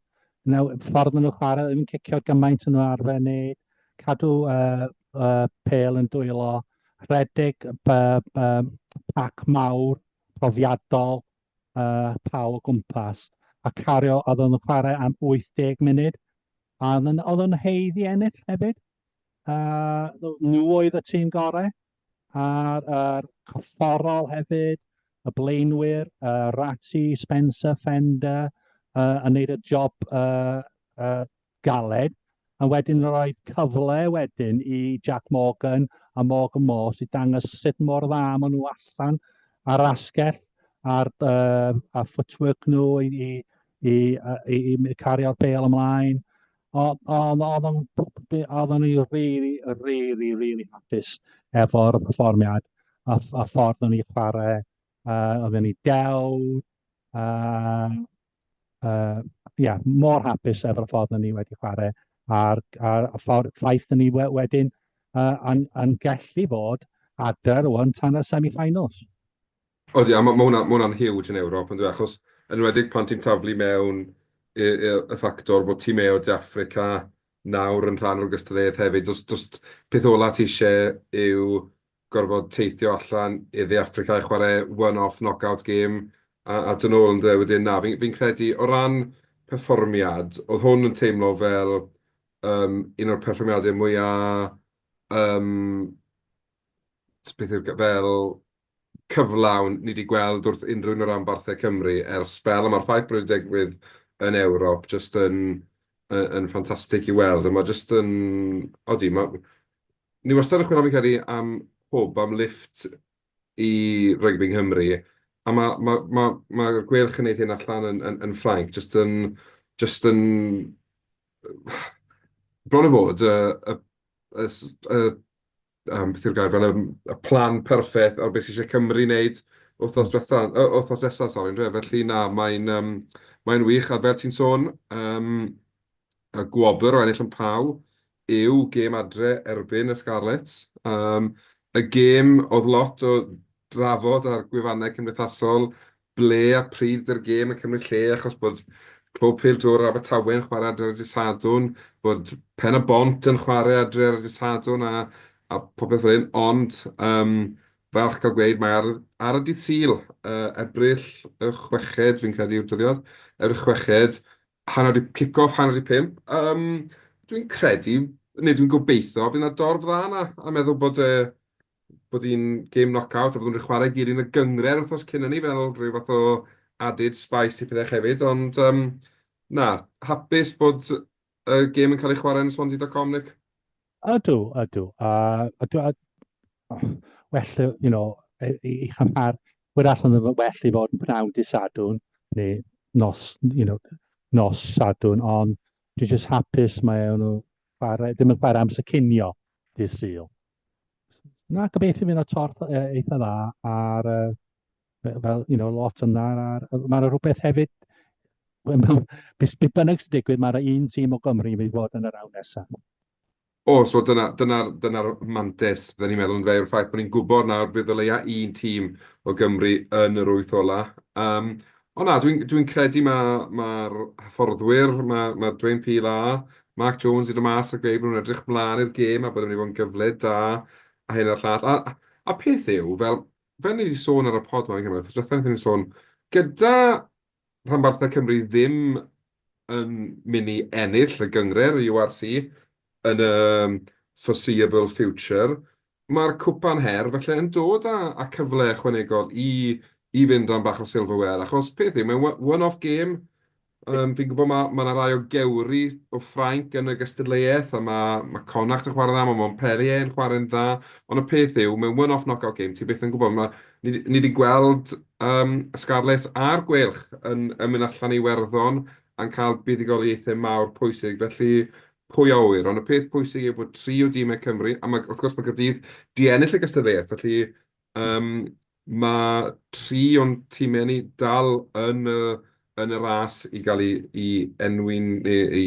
new, ffordd maen nhw'n chwarae, ddim yn cicio gymaint yn nhw arfer wneud, cadw uh, uh, pel yn dwylo, rhedeg pac mawr, profiadol, uh, pawb o gwmpas, a cario, oedden nhw'n chwarae am 80 munud, a oedden nhw'n heiddi ennill hefyd. Uh, nhw oedd y tîm gorau, a'r, ar corfforol hefyd, y blaenwyr, uh, Ratty, Spencer, Fender, uh, yn neud y job uh, galed. A wedyn roedd cyfle wedyn i Jack Morgan a Morgan Morse i dangos sut mor dda maen nhw allan ar asgell a'r uh, a footwork nhw i, i, i, i, i cario'r bêl ymlaen. Oedden ni really, really, really hapus efo'r perfformiad a, a ffordd o'n i chwarae. Oedden ni dewd, uh, yeah, mor hapus efo'r ffordd o'n ni wedi chwarae a'r, a'r, a'r ffordd, ffaith o'n ni wedyn yn, yn gallu fod adre rwan tan y semi-finals. Odi, a ma' ma' hwnna ma' hwnna'n huge yn Ewrop yndyw e, achos yn enwedig pan ti'n taflu mewn y ffactor bod timau o De Affrica nawr yn rhan o'r gystadleuaeth hefyd. Does does peth ola ti isie yw gorfod teithio allan i Dde Affrica i chwarae one-off knockout game a a dod nôl yndyw e wedyn. Na, fi'n fi'n credu o ran perfformiad, oedd hwn yn teimlo fel yym un o'r perfformiadau mwya yym beth yw'r fel cyflawn ni 'di gweld wrth unrhyw un o ranbarthau Cymru ers sbel, a ma'r ffaith bod e 'di digwydd yn Ewrop jyst yn yn ffantastig i weld, a ma' jyst yn... Odi, ma'... Ni wastad yn chwilio, fi'n credu, am hwb, am lifft i rygbi Nghymru, a ma' ma' ma' ma'r Gweilch yn wneud hyn allan yn yn yn Ffrainc jyst yn jyst yn bron a bod y y y y um, beth yw'r gair, fel y, y plan perffaith ar beth sydd eisiau Cymru wneud wythnos diwetha, uh, wythnos nesaf, sori, yndyfe? Felly na, mae'n um, mae'n wych, a fel ti'n sôn, um, y gwobr o ennill yn Pau. yw gêm adre erbyn y Scarlets. Um, y gêm oedd lot o drafod ar gwefannau cymdeithasol ble a pryd yr gêm yn cymryd lle, achos bod Clwb Pêl-droed Abertawe yn chwarae adre ar y dydd Sadwrn, bod Pen y Bont yn chwarae adre ar y dydd Sadwrn a, a popeth fel hyn, ond um, falch cael gweud, mae ar, ar y dydd Sul, uh, Ebrill y chweched, fi'n credu yw'r dyddiad, Ebrill chweched, hanner 'di kick-off, hanner 'di pump. Um, dwi'n credu, neu dwi'n gobeithio, fydd yna dorf dda yna, a meddwl bod, e, bod hi'n game knockout, a bod nhw'n chwarae gilydd yn y gynghrair wythnos cyn hynny, fel rhyw fath o added spice i pethau hefyd, ond um, na, hapus bod y gêm yn cael ei chwarae yn Swansea.com, Nick? Ydw, ydw. A, ydw, a, well, you know, i, i chymhar, wrach yn well i fod yn pnawn dydd Sadwrn, neu nos, you know, nos Sadwrn, ond dwi'n just hapus mae nhw chwarae, ddim yn chwarae amser cinio dydd Sul. Na, gobeithio fydd yna torth eitha dda ar, fel, you know, lot yna. Ar, mae yna rhywbeth hefyd, beth bynnag sy'n digwydd, mae yna un tîm o Gymru i fod yn y round nesaf. O, so dyna, dyna, dyna'r mantais, fydden ni'n meddwl, yn fe, yw'r ffaith bod ni'n gwybod nawr fydd o leia un tîm o Gymru yn yr wyth ola. Um, ond na, dwi'n dwi credu mae'r ma hyfforddwyr, mae, ma Dwayne Peel a Mark Jones i dod mas a gweud bod nhw'n edrych mlaen i'r gêm a bod yn mynd i fod yn gyfle da a hyn a'r llall. A, a peth yw, fel, fel ni wedi sôn ar y pod yma, fi'n credu, wythnos diwetha wnaethon ni sôn, gyda rhanbarthau Cymru ddim yn mynd i ennill y gynghrair, y URC, yn y foreseeable future, mae'r cwpan her falle yn dod â, â cyfle ychwanegol i, i fynd am bach o silverware, achos peth yw, mae'n one-off game. Fi'n gwybod mae ma 'na rai o gewri o Ffrainc yn y gystadleuaeth, a mae ma Connacht yn chwarae'n dda, mae Montpellier yn chwarae'n dda, ond y peth yw, mewn one-off knockout game, ti byth yn gwybod. Ma, ni 'di ni 'di gweld um, y Scarlets a'r Gweilch yn, yn mynd allan i Iwerddon a'n cael buddugoliaethau mawr pwysig, felly pwy a ŵyr. Ond y peth pwysig yw bod tri o dîmau Cymru, a mae, wrth gwrs mae Caerdydd 'di ennill y gystadleuaeth, felly Um, mae tri o'n tîmau ni dal yn y, yn y ras i gael ei, i enwi'n, neu i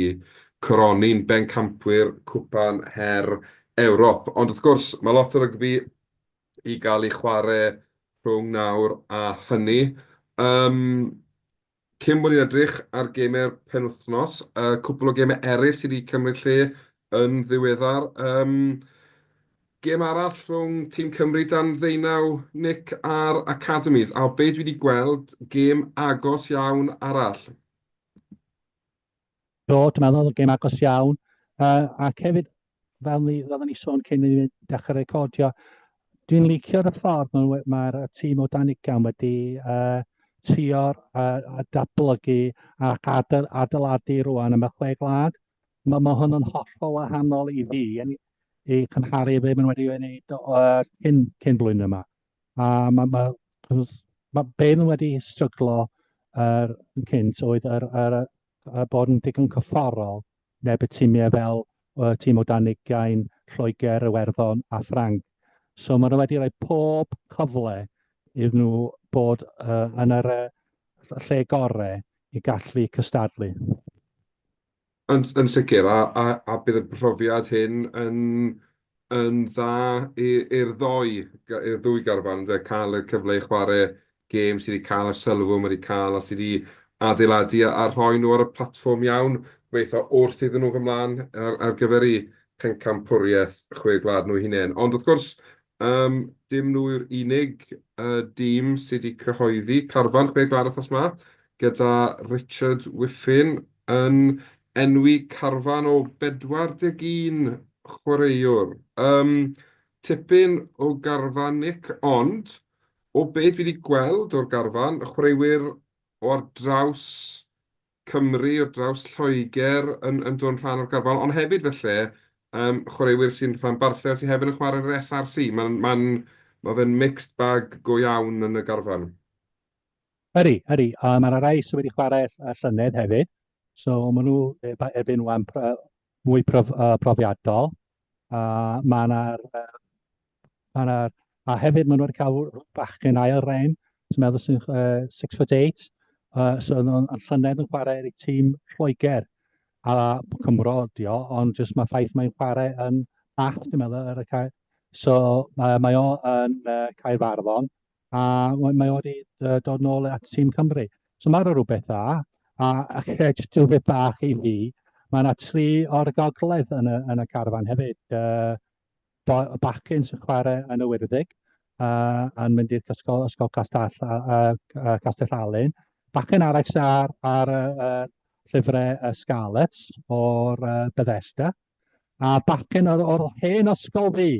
coroni'n bencampwyr Cwpan Her Ewrop. Ond wrth gwrs, mae lot o rygbi i gael ei chwarae rhwng nawr a hynny. Um, Cyn bod ni'n edrych ar gemau'r penwythnos, yy cwpl o gemau eraill sydd wedi cymryd lle yn ddiweddar. Yym, gêm arall rhwng tîm Cymru dan ddeunaw, Nick, a'r Academies. A o be dwi wedi gweld, gêm agos iawn arall. Do, dwi'n meddwl, gêm agos iawn. Uh, ac hefyd, fel ni, fel ni sôn cyn i ni dechrau recordio, dwi'n licio'r ffordd mae'r mae tîm o dan ugain wedi uh, trio'r uh, datblygu ac adeiladu rwan am y chwe gwlad. Mae, mae hwn yn hollol wahanol i fi, i, i cymharu be maen nhw wedi wneud uh, cyn, cyn blwyddyn yma. A mae, mae, mae be maen nhw wedi stryglo uh, yn cynt oedd yr, yr, yr, bod yn digon cyfforol neb y tîmiau fel y tîm o dan ugain, Lloegr, Iwerddon a Ffrainc. So maen nhw wedi rhoi pob cyfle iddyn nhw bod uh, yn yr uh, lle gorau i gallu cystadlu. Yn, yn sicr, a, a, a bydd y profiad hyn yn, yn dda i'r ddoi, i'r ddwy garfan, ynde, cael y cyfle i chwarae gêm sydd wedi cael y sylw mae wedi cael a sydd wedi adeiladu a, a rhoi nhw ar y platfform iawn, gobeithio wrth iddyn nhw fynd mlaen ar, ar gyfer eu pencampwriaeth chwe gwlad nhw hunain. Ond wrth gwrs, um, dim nhw yw'r unig uh, dîm sydd wedi cyhoeddi carfan chwe gwlad wythnos yma, gyda Richard Whiffin yn enwi carfan o 41 chwaraewr. Um, tipyn o garfan, Nick, ond O be dwi wedi gweld o'r garfan, chwaraewyr o ar draws Cymru, o draws Lloegr yn, yn dod yn rhan o'r garfan, ond hefyd felly um, chwaraewyr sy'n rhanbarthau sy'n hefyd yn chwarae yn yr SRC. Mae'n ma ma fe'n mixed bag go iawn yn y garfan. Ydy, ydy. A mae yna rai sydd wedi chwarae llynedd hefyd. So maen nhw erbyn wan mwy prof, profiadol. A mae yna Ma' 'na... A hefyd maen nhw wedi cael bachgen ail ren, sy'n meddwl sy'n uh, 6 foot 8, uh, so yn, yn llynedd yn chwarae i'r tîm Lloegr. A Cymro ydi o, ond jyst mae ffaith mae'n chwarae yn Bath, dwi'n meddwl, ar y cae. So mae o yn Caerfaddon, a mae o wedi dod nôl at tîm Cymru. So mae'n rhywbeth dda, a jyst rhywbeth bach i fi, mae yna tri o'r gogledd yn y, yn y carfan hefyd. Bachgen sy'n chwarae yn y Wyrddig, yn mynd i'r ysgol, ysgol Castell, Castell Alun. Bachgen arall sy'n ar, ar uh, llyfrau uh, Scarlets o'r uh, Bethesda. A bachgen o'r, or hen ysgol fi.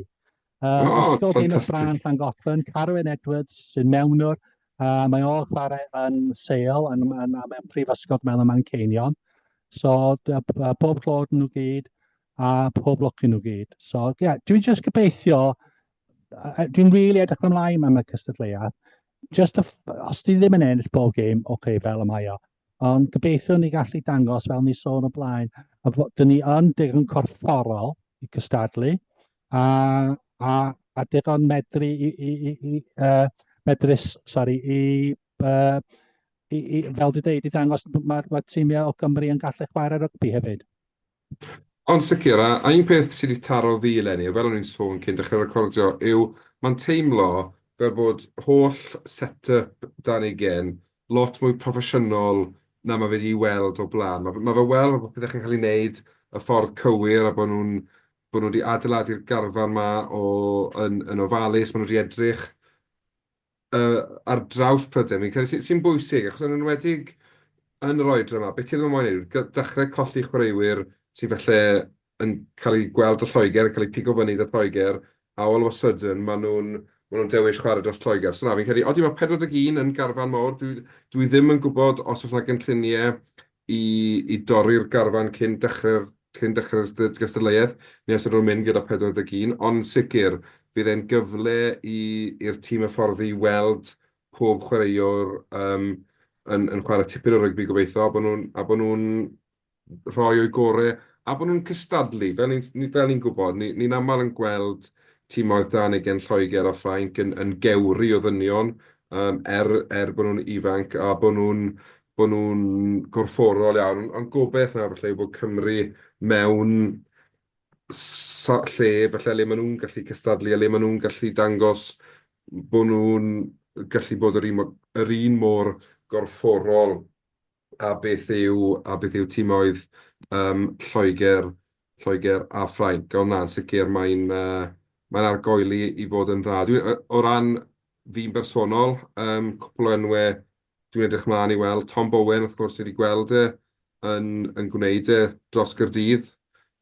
Uh, oh, ysgol Dinas Brân Llangollen, Carwyn Edwards sy'n mewnwr. Uh, mae o'n chwarae yn Sale, yn, yn, yn, yn prifysgol mewn y Manceinion. So, pob clod nhw gyd. A pob lwc i nhw gyd. So, ie, yeah, dwi'n just gobeithio, dwi'n really edrych ymlaen am y cystadleuaeth. Just, os ti ddim yn ennill bob gêm, oce, okay, fel y mae o. Ond gobeithio ni gallu dangos, fel ni sôn o blaen, a dyn ni yn digon corfforol i cystadlu, a, a, a digon medru i, i, i, i uh, medrus, sorry, i, uh, i, i, fel dwi'n dweud, i ddangos mae'r ma tîmiau o Gymru yn gallu chwarae rygbi hefyd. Ond sicr, a a un peth sydd wedi taro fi eleni, fel o'n i'n sôn cyn dechrau recordio, yw mae'n teimlo fel bod holl set-up Dan Ugain lot mwy proffesiynol na ma' fe 'di weld o'r blaen. Ma' ma' fe weld fel bod pethau'n cael ei wneud y ffordd cywir a bod nhw'n bod nhw wedi adeiladu'r garfan 'ma o yn yn ofalus, maen nhw wedi edrych ar draws Prydain, fi'n credu, sy'n bwysig, achos yn enwedig yn yr oedran yma, beth ti ddim yn moyn wneud yw dechrau colli chwaraewyr sydd falle yn cael eu gweld 'da Lloegr, yn cael eu pigo fyny 'da Lloegr, a all of a sudden maen nhw'n maen nhw'n dewis chwarae dros Lloegr. So na, fi'n credu, odi, mae 41 yn garfan mawr, dwi dwi ddim yn gwybod os oes 'na gynlluniau i i dorri'r garfan cyn dechrau'r cyn dechrau'r gystadleuaeth, neu os ydyn nhw'n mynd gyda 41, ond yn sicr fydd e'n gyfle i i'r tîm hyfforddi weld pob chwaraewr yym yn yn chwarae tipyn o rygbi gobeithio, a bod nhw'n a bod nhw'n rhoi o'u gorau, a bod nhw'n cystadlu. Fel ni'n fel ni'n gwybod, ni ni'n aml yn gweld timoedd dan ugain Lloegr a Ffrainc yn yn gewri o ddynion, yym er er bod nhw'n ifanc a bod nhw'n bod nhw'n gorfforol iawn. Ond gobaith nawr falle yw bod Cymru mewn lle falle le maen nhw'n gallu cystadlu a le maen nhw'n gallu dangos bod nhw'n gallu bod yr un yr un mor gorfforol a beth yw a beth yw timoedd yym Lloegr Lloegr a Ffrainc. Ond na, yn sicr mae'n yy mae'n argoeli i fod yn dda. Dwi o ran fi'n bersonol, yym cwpl o enwau Dwi'n edrych mlaen i weld Tom Bowen, wrth gwrs, ni 'di gweld e yn yn gwneud e dros Gaerdydd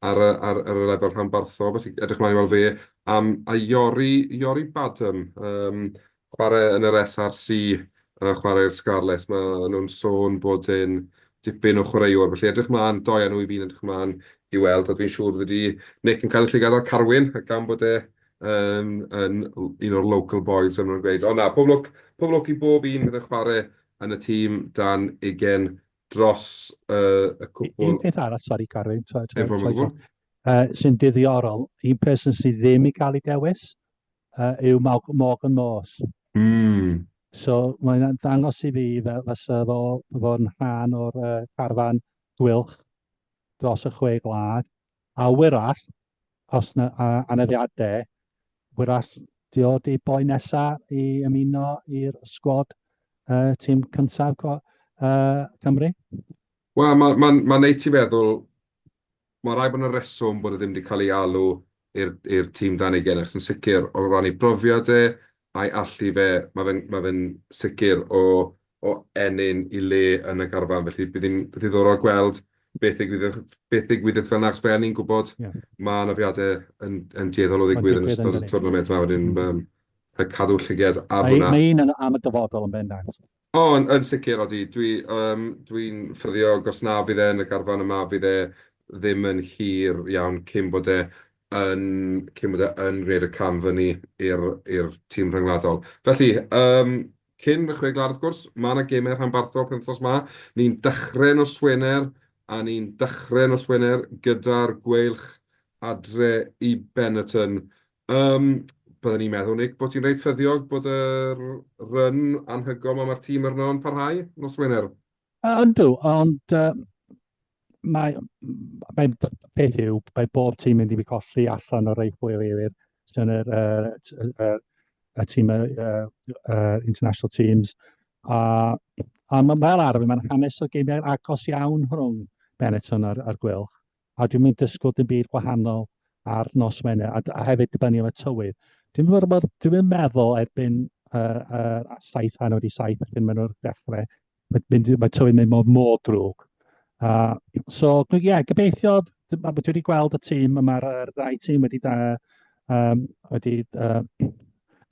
ar y ar ar y lefel rhanbarthol, felly edrych mlaen i weld fe. Am a Iori Iori Badham, yym chwarae yn yr SRC, yy chwarae i'r Scarlets, maen nhw'n sôn bod e'n dipyn o chwaraewr, felly edrych mlaen, dou enw i fi'n edrych mlaen i weld, a dwi'n siŵr fyddi di, Nick, yn cael y llygad ar Carwyn, gan bod e yn, yn un o'r local boys, fel maen nhw'n gweud. Ond na, pob lwc, pob lwc i bob un fydd yn chwarae yn y tîm dan ugain dros uh, y cwpl. Un peth arall, sori Carwyn, Dim problem o gwbl. Uh, sy'n diddiorol, un person sydd ddim i gael ei dewis uh, yw Morgan Morse. Mm. So mae'n ddangos i fi fel fysa fo fo'n rhan o'r uh, carfan gwylch dros y chwe gwlad. A wyrach, os na anafiadau, wyrach di o di boi nesa i ymuno i'r sgwad uh, tîm cyntaf uh, Cymru? Wel, mae'n ma, ma, ma neud ti feddwl, mae rhaid bod yna reswm bod e ddim wedi cael ei alw i'r tîm dan ugain, achos yn sicr, o ran ei brofiad e a'i allu fe, mae fe'n ma fe sicr o o ennyn i le yn y garfan. Felly bydd hi'n ddiddorol gweld beth ddigwyddodd beth ddigwyddith fel 'na, achos fel ni'n gwybod, yeah. mae anafiadau yn, yn dueddol o ddigwydd yn ystod y twrnament yma, wedyn mm. rhaid cadw llyged ar hwnna. Mae un am y dyfodol yn bendant. O, yn, yn sicr, odi. Dwi, um, dwi'n ffyddiog os na fydd e yn y garfan yma, fydd e ddim yn hir iawn cyn bod e yn, cyn bod e yn gwneud y cam fyny i'r i'r tîm rhyngwladol. Felly, um, cyn y Chwe Gwlad wrth gwrs, mae 'na gemau rhanbarthol penwythnos 'ma. Ni'n dechrau nos Wener, a ni'n dechrau nos Wener gyda'r Gweilch adre i Benetton. Um, byddwn ni'n meddwl, Nick, bod ti'n reit ffyddiog bod yr run anhygoel 'ma mae'r tîm arno yn parhau nos Wener? Yndw, ond uh, mae, mae, peth yw, mae bob tîm mynd i fi colli allan o'r rei chwaraewyr sy'n yn yr, uh, y tîm, international teams. A, a mae fel arfer, mae'n hanes o geimiau agos iawn rhwng Benetton a'r, a'r Gweilch. A dwi'n mynd disgwyl dim byd gwahanol ar nos Wener, a, a hefyd dibynnu am y tywydd. Dwi'n meddwl, dwi'n meddwl erbyn uh, uh, 7:30 erbyn maen nhw'n dechrau, mae, mynd, mae tywydd mynd mor, mor drwg. So, ie, yeah, gobeithio, dwi wedi gweld y tîm, mae'r er, ddau tîm wedi, da, um, wedi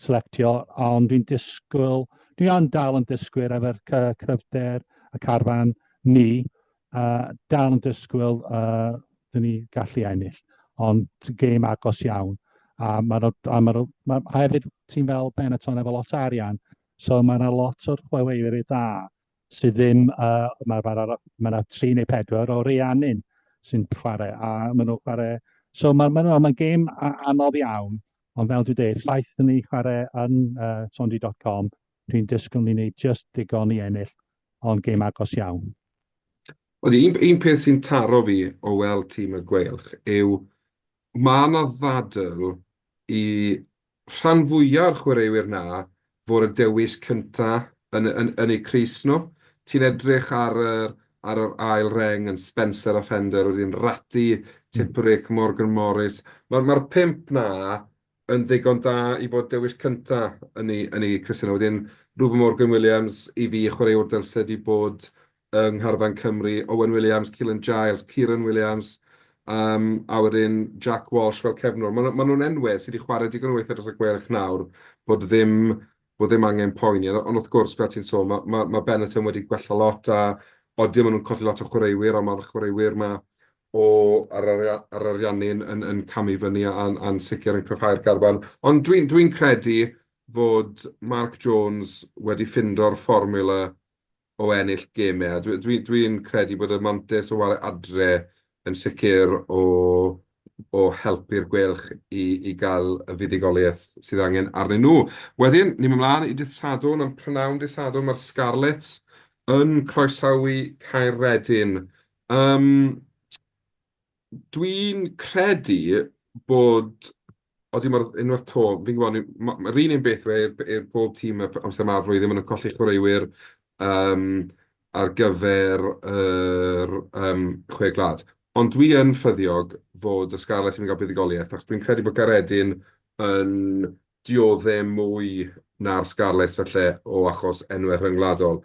selectio, ond dwi'n disgwyl, dwi yn dal yn disgwyl efo'r cryfder y carfan ni, dal yn disgwyl dyn ni gallu ennill, ond gêm agos iawn. A mae a ma, ma, hefyd tîm fel Benetton efo lot o arian, so mae yna lot o'r chwaraewyr dda sydd ddim, mae ma, ma, ma yna 3 neu 4 o Rhiannon sy'n chwarae, a maen nhw'n chwarae, so mae'n ma, ma, ma gêm anodd iawn, ond fel dwi'n dweud, ffaith ni chwarae yn Swansea.com, dwi'n disgwyl ni wneud just digon i ennill, ond gêm agos iawn. Odi, un, un peth sy'n taro fi o weld tîm y Gweilch yw mae 'na ddadl i rhan fwya' o'r chwaraewyr 'na fod y dewis cynta' yn yn yn eu crys nhw. Ti'n edrych ar yr ar yr ail reng yn Spencer a Fender, wedyn Ratty, Tipuric, Morgan Morris. Mae'r mae'r pump 'na yn ddigon da i fod dewis cynta yn ei yn eu crysau nhw. Wedyn Reuben Morgan Williams, i fi, chwaraewr dylse 'di bod yng ngharfan Cymru, Owen Williams, Keelan Giles, Kieran Williams, yym, a wedyn Jack Walsh fel cefnwr. Maen nhw maen nhw'n enwau sydd wedi chwarae digon o weithiau dros y Gweilch nawr bod ddim bod ddim angen poeni. Ond wrth gwrs, fel ti'n sôn, ma' ma' ma' Benetton wedi gwella lot a odi maen nhw'n colli lot o chwaraewyr, ond mae'r chwaraewyr 'ma o ar yr ar Ariannin yn yn camu fyny a'n a'n sicr yn cryfhau'r garfan. Ond dwi'n dwi'n credu fod Mark Jones wedi ffindo'r fformiwla o ennill gemau. A dwi dwi dwi'n credu bod y mantais o ware adre yn sicr o o helpu'r Gweilch i i gael y fuddugoliaeth sydd angen arnyn nhw. Wedyn, ni'n mynd mlaen i dydd Sadwrn, am prynhawn dydd Sadwrn, mae'r Scarlets yn croesawu Caeredin. Yym, dwi'n credu bod... Odi, mae'r unwaith 'to, fi'n gwybod, mae'r un un beth yw e i'r i'r pob tîm y amser yma o'r flwyddyn, maen nhw'n colli chwaraewyr yym ar gyfer yr yym Chwe Gwlad. Ond dwi yn ffyddiog fod y Scarlets yn mynd i gael buddugoliaeth, achos dwi'n credu bod Caeredin yn dioddef mwy na'r Scarlets falle o achos enwau rhyngwladol.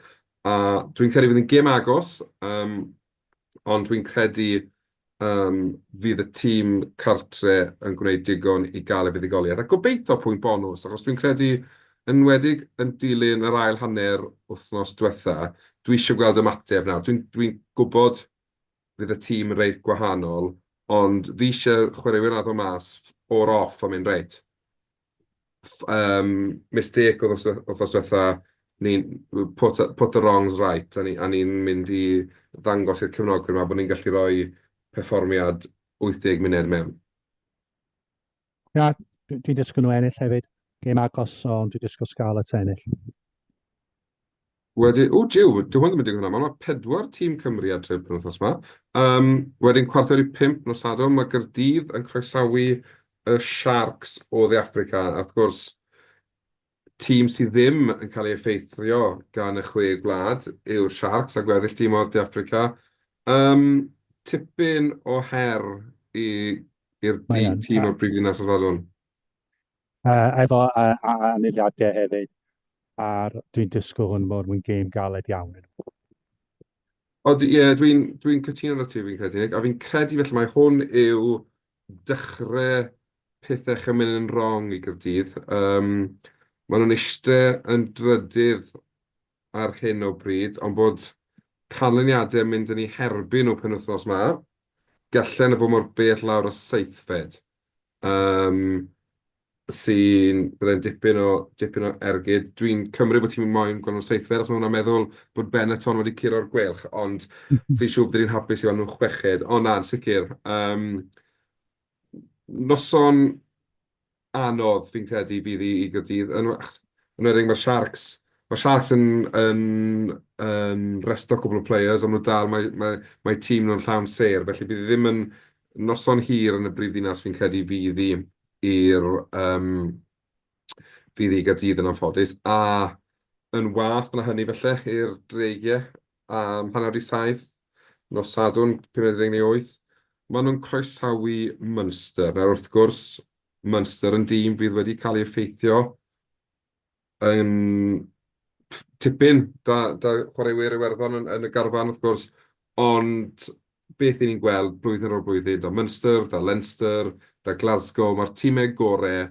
A dwi'n credu fydd hi'n gêm agos, yym ond dwi'n credu yym fydd y tîm cartre yn gwneud digon i gael y fuddugoliaeth. A gobeithio pwynt bonws, achos dwi'n credu, yn enwedig yn dilyn yr ail hanner wythnos diwetha, dwi eisiau gweld ymateb nawr. Dwi'n dwi'n gwybod fydd y tîm yn reit gwahanol, ond fi eisiau chwaraewyr 'na ddod mas o'r off a mynd "Reit, yym mistake oedd wythnos diwetha, ni'n put put the wrongs right, a ni a ni'n mynd i ddangos i'r cefnogwyr 'ma bod ni'n gallu rhoi perfformiad 80 munud mewn. Na, dwi'n disgwyl nhw ennill hefyd. Gêm agos, ond dwi'n disgwyl Scarlets ennill. Wedyn, o jiw, dyw hwn ddim yn digwydd yn aml, mae pedwar tîm Cymru adre penwythnos 'ma. Yym, wedyn 4:45 nos Sadwrn, mae Gaerdydd yn croesawu y Sharks o Dde Affrica. A wrth gwrs, tîm sydd ddim yn cael ei effeithio gan y Chwe Gwlad yw'r Sharks a gweddill tîm o Dde Affrica. Yym, tipyn o her i i'r tîm o'r brifddinas nos Sadwrn. Efo aniliadau hefyd, a'r dwi'n disgwyl hwn fod yn gêm galed iawn. Odi, ie, dwi'n dwi cytuno 'da ti, fi'n credu, Nick, a fi'n credu felly mai hwn yw dechrau pethau chi'n mynd yn wrong i Gaerdydd. Um, maen nhw'n eistedd yn drydydd ar hyn o bryd, ond bod canlyniadau yn mynd yn eu herbyn nhw penwythnos 'ma, gallen nhw fod mor bell lawr o seithfed. Yym, sy'n... byddai'n dipyn o dipyn o ergyd. Dwi'n cymryd bod ti'n moyn gweld nhw'n seithfed, achos ma' hwnna'n meddwl bod Benetton wedi curo'r Gweilch, ond fi'n siŵr bydden ni'n hapus i weld nhw'n chweched. Ond na, yn sicr. Yym, noson anodd, fi'n credu, fydd i i Gaerdydd. Yn enwedig mae'r Sharks. Mae Sharks yn, yn, yn resto cwpl o players, ond nhw dal, mae, mae, mae tîm nhw'n llawn sêr, felly bydd hi ddim yn noson hir yn y brifddinas fi'n credu fydd hi i'r um, fydd hi i Gaerdydd yn anffodus. A yn wath na hynny felly i'r Dreigiau am 6:30 nos Sadwrn, 7:58, maen nhw'n croesawu Munster. Nawr wrth gwrs, Munster yn dîm fydd wedi cael ei effeithio yn tipyn 'da 'da chwaraewyr Iwerddon yn yn y garfan wrth gwrs, ond beth 'y ni'n gweld blwyddyn ar ôl blwyddyn, 'da Munster, 'da Leinster, 'da Glasgow, mae'r timau gorau,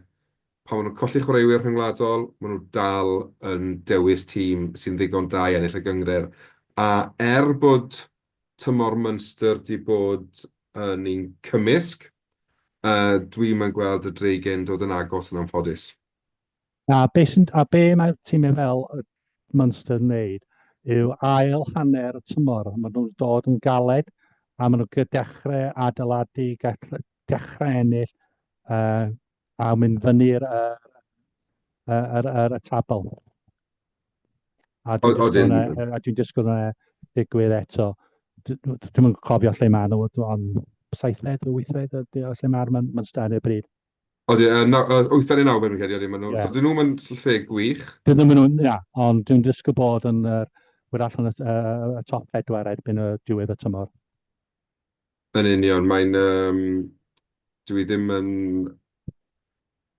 pan maen nhw'n colli chwaraewyr rhyngwladol, maen nhw dal yn dewis tîm sy'n ddigon da i ennill y gynghrair. A er bod tymor Munster 'di bod yn un cymysg, yy dwi'm yn gweld y Dreigiau'n dod yn agos yn anffodus. A be sy'n, a be mae'r tîmau fel Munster yn wneud yw ail hanner y tymor, maen nhw'n dod yn galed a maen nhw'n dechrau adeiladu, gall, dechrau ennill uh, a mynd fyny'r uh, yr, yr, y tabl. A dwi'n disgwyl a dwi'n disgwyl yna digwydd eto. Dwi'm yn cofio lle maen nhw, ond saithfed, wythfed, lle mae'r Munster ar y bryd. Odi, yy naw- yy wythfed neu nawfed fi'n credu, odi, maen nhw... Ie. So 'dyn nhw'm yn lle gwych. Dyn nhw'm yn, ia, ond dwi'n disgwyl bod yn yr, wyr allan y, y, y top pedwar erbyn y diwedd y tymor. Yn union, mae'n... yym, dwi ddim yn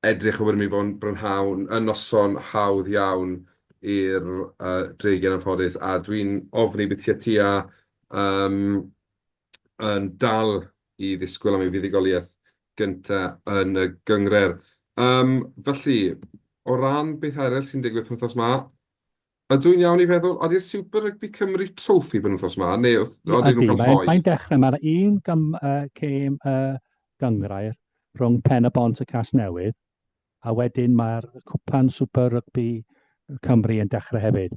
edrych o bod yn mynd i fod yn brynhawn, yn noson hawdd iawn i'r yy Dreigiau yn anffodus, a dwi'n ofni bydd tua tua yym yn dal i ddisgwyl am ei fuddugoliaeth gynta yn y gynghrair. Yym, felly, o ran beth arall sy'n digwydd penwythnos 'ma, ydw i'n iawn i feddwl, ydy'r Super Rugby Cymru Trophy penwythnos 'ma, neu odyn nhw'n Ydy, cael mae'n hoe? mae'n dechrau, mae'r un gym, uh, cêm uh, gynghrair rhwng Pen-y-bont a Casnewydd, a wedyn mae'r Cwpan Super Rugby Cymru yn dechrau hefyd.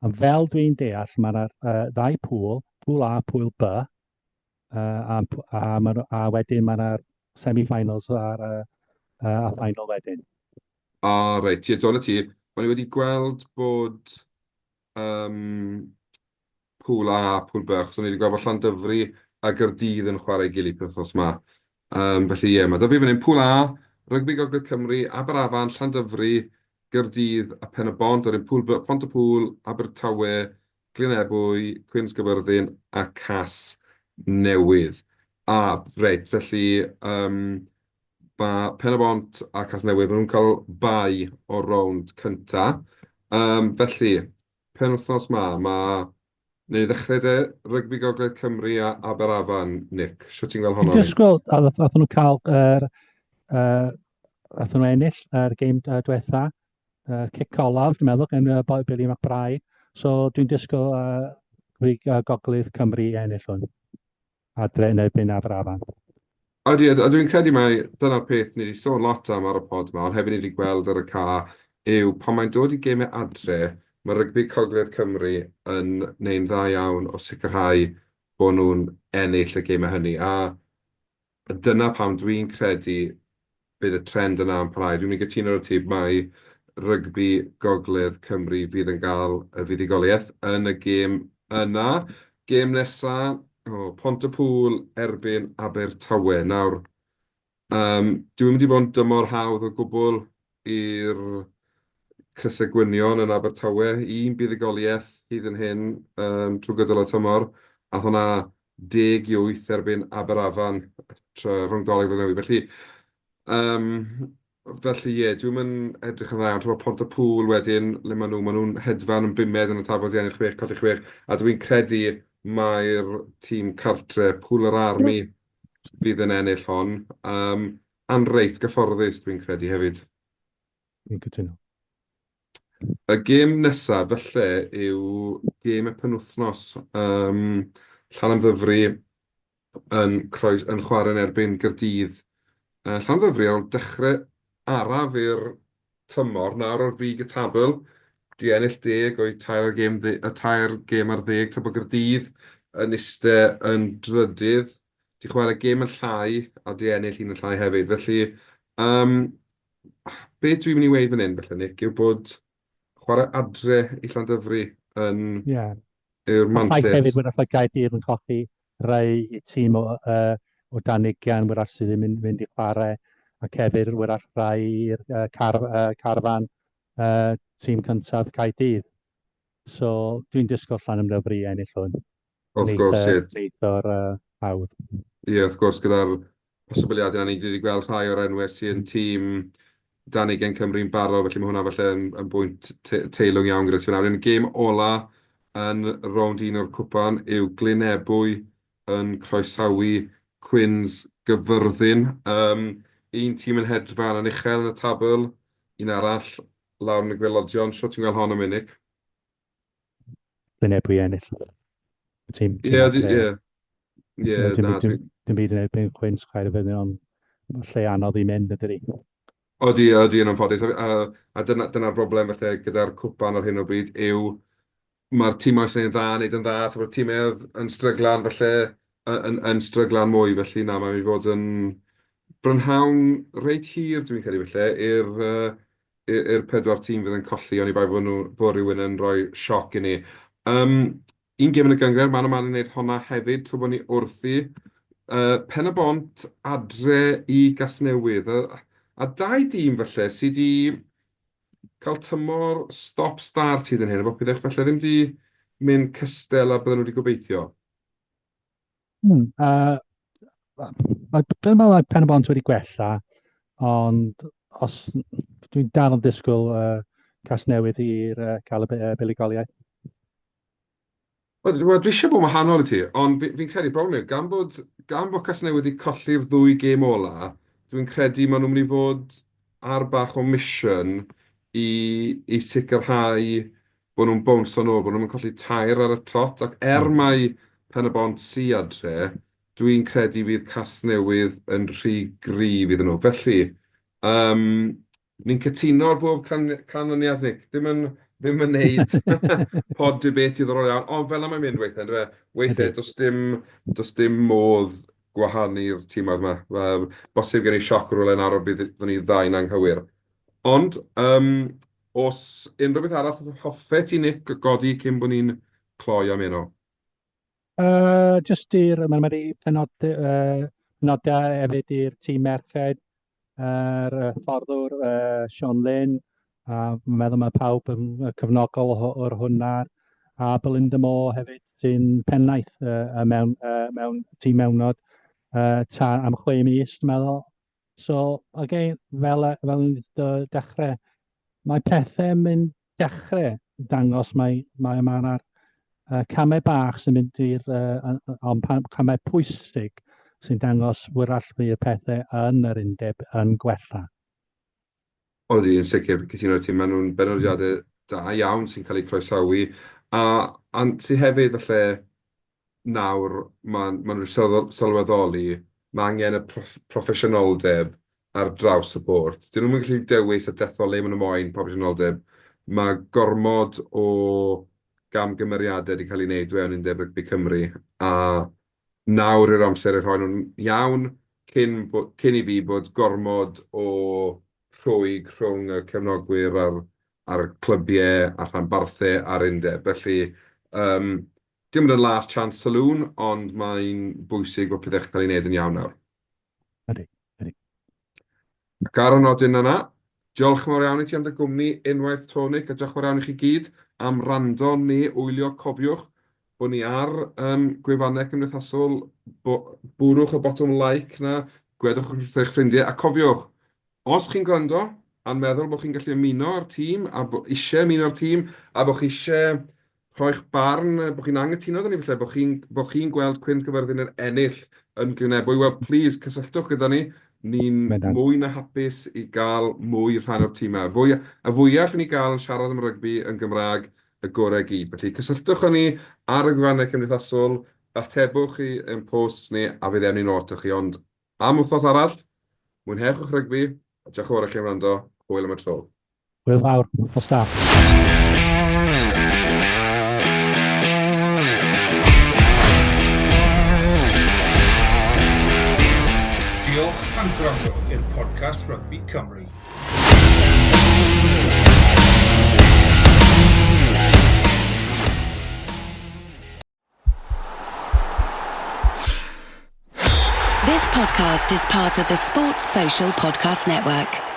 Ond fel dwi'n deall, mae'na uh, ddau pŵl, pŵl A, pŵl B, uh, a, a, ma, a wedyn mae'na semi-finals a'r uh, uh, a final wedyn. O, reit, ie, do, 'na ti. O'n i wedi gweld bod yym Pŵl A a Pŵl B, achos o'n i wedi gweld bod Llandyfri a Gaerdydd yn chwarae ei gilydd penwythnos 'ma. Yym, felly ie, ma' 'da fi fan hyn Pŵl A, Rygbi Gogledd Cymru, Aberafan, Llandyfri, Gaerdydd a Pen-y-bont, a wedyn Pŵl B, Pont-y-pŵl, Abertawe, Glyn Ebwy, Cwins Gaerfyrddin a Casnewydd. A, reit, felly yym ma' Pen-y-bont a Casnewydd, maen nhw'n cael bye o'r rownd cynta. Yym, felly, penwythnos 'ma, ma'... Wnawn ni ddechrau de, Rygbi Gogledd Cymru a Aberafan, Nick. Shwt ti'n gweld Dwi'n honno? disgwyl, a nath nhw cael yr... Uh, nath nhw ennill yr gêm uh, diwetha, uh, cic olaf, dwi'n meddwl, gen uh, Billy McBride. So dwi'n disgwyl uh, Gogledd Cymru i ennill hwn. Adre yn erbyn Aberafan. Ydy, a dwi'n credu mai dyna'r peth ni wedi sôn lot am ar y pod 'ma, ond hefyd ni wedi gweld ar y ca, yw pan mae'n dod i gemau adre, mae Rygbi Cogledd Cymru yn neu'n dda iawn o sicrhau bod nhw'n ennill y gemau hynny. A dyna pam dwi'n credu bydd y trend yna yn parhau. Dwi'n mynd i gytuno 'da ti mai rygbi Gogledd Cymru fydd yn cael y fuddugoliaeth yn y gêm yna. Gêm nesa, o, Pont-y-pŵl erbyn Abertawe. Nawr, yym, dyw e'm wedi bod yn dymor hawdd o gwbl i'r Crysau Gwynion yn Abertawe. Un buddugoliaeth hyd yn hyn yym trwy gydol y tymor. Aeth hwnna 10-8 erbyn Aberafan tra rhwng Dolig a Newydd. Felly, yym, felly ie, dwi'm yn edrych yn dda iawn. Timod, Pont-y-pŵl wedyn, le maen nhw? Maen nhw'n hedfan yn bumed yn y tabl, 'di ennill chwech, colli chwech. A dwi'n credu mai'r tîm cartre, Pŵl yr Army, fydd yn ennill hon. Yym, a'n reit gyfforddus, dwi'n credu hefyd. Dwi'n cytuno. Y gêm nesaf falle yw gêm y penwythnos. Yym, Llanymddyfri yn croes- yn chwarae yn erbyn Gaerdydd. Yy, Llanymddyfri ar ôl dechrau araf i'r tymor, nawr ar frig y tabl, 'di ennill deg o'u tair gêm dde- y tair gêm ar ddeg, tra bod Gaerdydd yn iste yn drydydd, 'di chwarae gêm yn llai a 'di ennill un yn llai hefyd. Felly, yym, Be dwi'n mynd i weud fan hyn falle, Nick, yw bod... Chwarae adre i Llandyfri yn yeah. yw'r mantais. Ffaith hefyd, wrach mae Gaerdydd yn colli rai i tîm o, o dan ugian, wrach sydd ddim yn mynd i chwarae, ac hefyd wrach rai i'r car, carfan tîm cyntaf Caerdydd. So dwi'n disgwyl Llanymddyfri i ennill hwn. Wrth gwrs, ie. Neithiwr hawdd. Ie, wrth gwrs, gyda'r posibiliadau yna, ni wedi gweld rhai o'r enwau sy'n tîm dan ugain Cymru'n barod, felly mae hwnna falle yn, yn bwynt te teilwng iawn gyda ti fan'na. Wedyn gêm ola yn rownd un o'r cwpan yw Glyn Ebwy yn croesawu Cwins Gyfyrddin. Um, un tîm yn hedfan yn uchel yn y tabl, un arall lawr yn y gwaelodion. Shwt ti'n gweld hon am unig? Glyn Ebwy ennill. Tîm, tîm Ie, ie. Ie, na. Dim byd yn erbyn Cwins, chwaith y fydd ond lle anodd i mynd ydy. Odi, odi, yn anffodus. A, a dyna, dyna'r broblem felly gyda'r cwpan ar hyn o bryd yw mae'r tîmau sy'n dda yn neud yn dda, mae'r tîmau yn stryglan felly yn, yn stryglan mwy, felly na, mae'n mynd i fod yn brynhawn reit hir, dwi'n credu felly, i'r uh, i'r pedwar tîm fydd yn colli, oni bai bod nhw, bod rhywun yn rhoi sioc i ni. Um, un gêm yn y gynghrair, man a man i wneud honna hefyd, trwy bod ni wrthi. Pen-y-bont adre i Gasnewydd. A, a dau dîm falle sydd wedi cael tymor stop-start hyd yn hyn, a bod pethau falle ddim wedi mynd cystel a bydden nhw wedi gobeithio. Mae, dwi'n meddwl mae Pen-y-bont wedi gwella, ond os dwi'n dal yn disgwyl Casnewydd i'r cael y buddugoliaeth. Wel, dwi eisiau bod yn wahanol i ti, ond fi'n fi credu broblem yw, gan bod, gan bod Casnewydd wedi colli'r ddwy gêm ola, dwi'n credu maen nhw'n mynd i fod ar bach o mission i, i sicrhau bod nhw'n bownsio nôl, bod nhw'm yn colli tair ar y trot, ac er mai Pen-y-bont sy adre, dwi'n credu fydd Casnewydd yn rhy gryf iddyn nhw. Felly, yym, ni'n cytuno ar bob canlyniad, Nick. Ddim yn, ddim yn neud pod debate diddorol iawn, ond fel 'na mae'n mynd weithiau, yndyfe? Weithiau does dim, does dim modd gwahanu'r timoedd 'ma. Bosib gen i sioc rywle nawr a bydd ni ddau'n anghywir. Ond, yym, Oes unrhyw beth arall hoffet ti, Nick, godi cyn bod ni'n cloi am heno? Jyst i'r... Mae wedi penodi, penodiad hefyd i'r tîm merched, yr hyfforddwr Sean Lynn, a dwi'n meddwl mae pawb yn cefnogol o'r hwnna, a Belinda Moore hefyd sy'n pennaeth mewn, mewn tîm mewnod ta am 6 mis, dwi'n meddwl. So, again, fel, fel ni'n dechrau, mae pethau'n mynd dechrau dangos mae, mae mae'r camau bach sy'n mynd i'r, ond camau pwysig sy'n dangos wyrall fydd y pethau yn yr undeb yn gwella. Odi, yn sicr, fi'n cytuno 'da ti. Maen nhw'n benodiadau da iawn sy'n cael eu croesawu. A, a ti hefyd falle nawr, maen maen nhw 'di sylweddoli mae angen y proffesiynoldeb ar draws y bwrdd. Dyn nhw'm yn gallu dewis a dethol le maen nhw moyn proffesiynoldeb. Mae gormod o gamgymeriadau wedi cael eu wneud fewn Undeb Rygbi Cymru, a nawr yw'r amser i rhoi nhw'n iawn cyn bo- cyn i fi bod gormod o rhwyg rhwng y cefnogwyr a'r a'r clybiau a'r rhanbarthau a'r undeb. Felly, yym, dim ond yn last chance saloon, ond mae'n bwysig bod pethau'n cael eu gwneud yn iawn nawr. Ydy, ydy. Ac ar y nodyn yna, diolch yn fawr iawn i ti am dy gwmni unwaith 'to, Nick, a diolch yn fawr iawn i chi gyd am wrando neu wylio. Cofiwch bod ni ar um, gwefannau cymdeithasol, bo, bwrwch y botwm like 'na, gwedwch wrth eich ffrindiau, a cofiwch, os chi'n gwrando a'n meddwl bod chi'n gallu ymuno â'r tîm, a bo eisiau ymuno â'r tîm, a bod chi eisiau rhoi'ch barn, bod chi'n anghytuno 'da ni falle, bod chi'n bod chi'n gweld Cwins Caerfyrddin yn ennill yn Glyn Ebwy, wel, plîs, cysylltwch gyda ni. Ni'n mwy na hapus i gael mwy rhan o'r tîm 'ma. Fwy, y fwyaf allwn ni gael yn siarad am rygbi yn Gymraeg, y gorau i gyd. Felly, cysylltwch â ni ar y gwefannau cymdeithasol, atebwch i ein posts ni, a fydd ewn ni'n ôl atoch chi. Ond am wythnos arall, mwynhewch eich rygbi, a diolch yn fawr i chi am wrando. Hwyl am y tro. Hwyl fawr, nos da. Diolch am gwrando i'r podcast Rygbi Cymru. podcast is part of the Sports Social Podcast Network.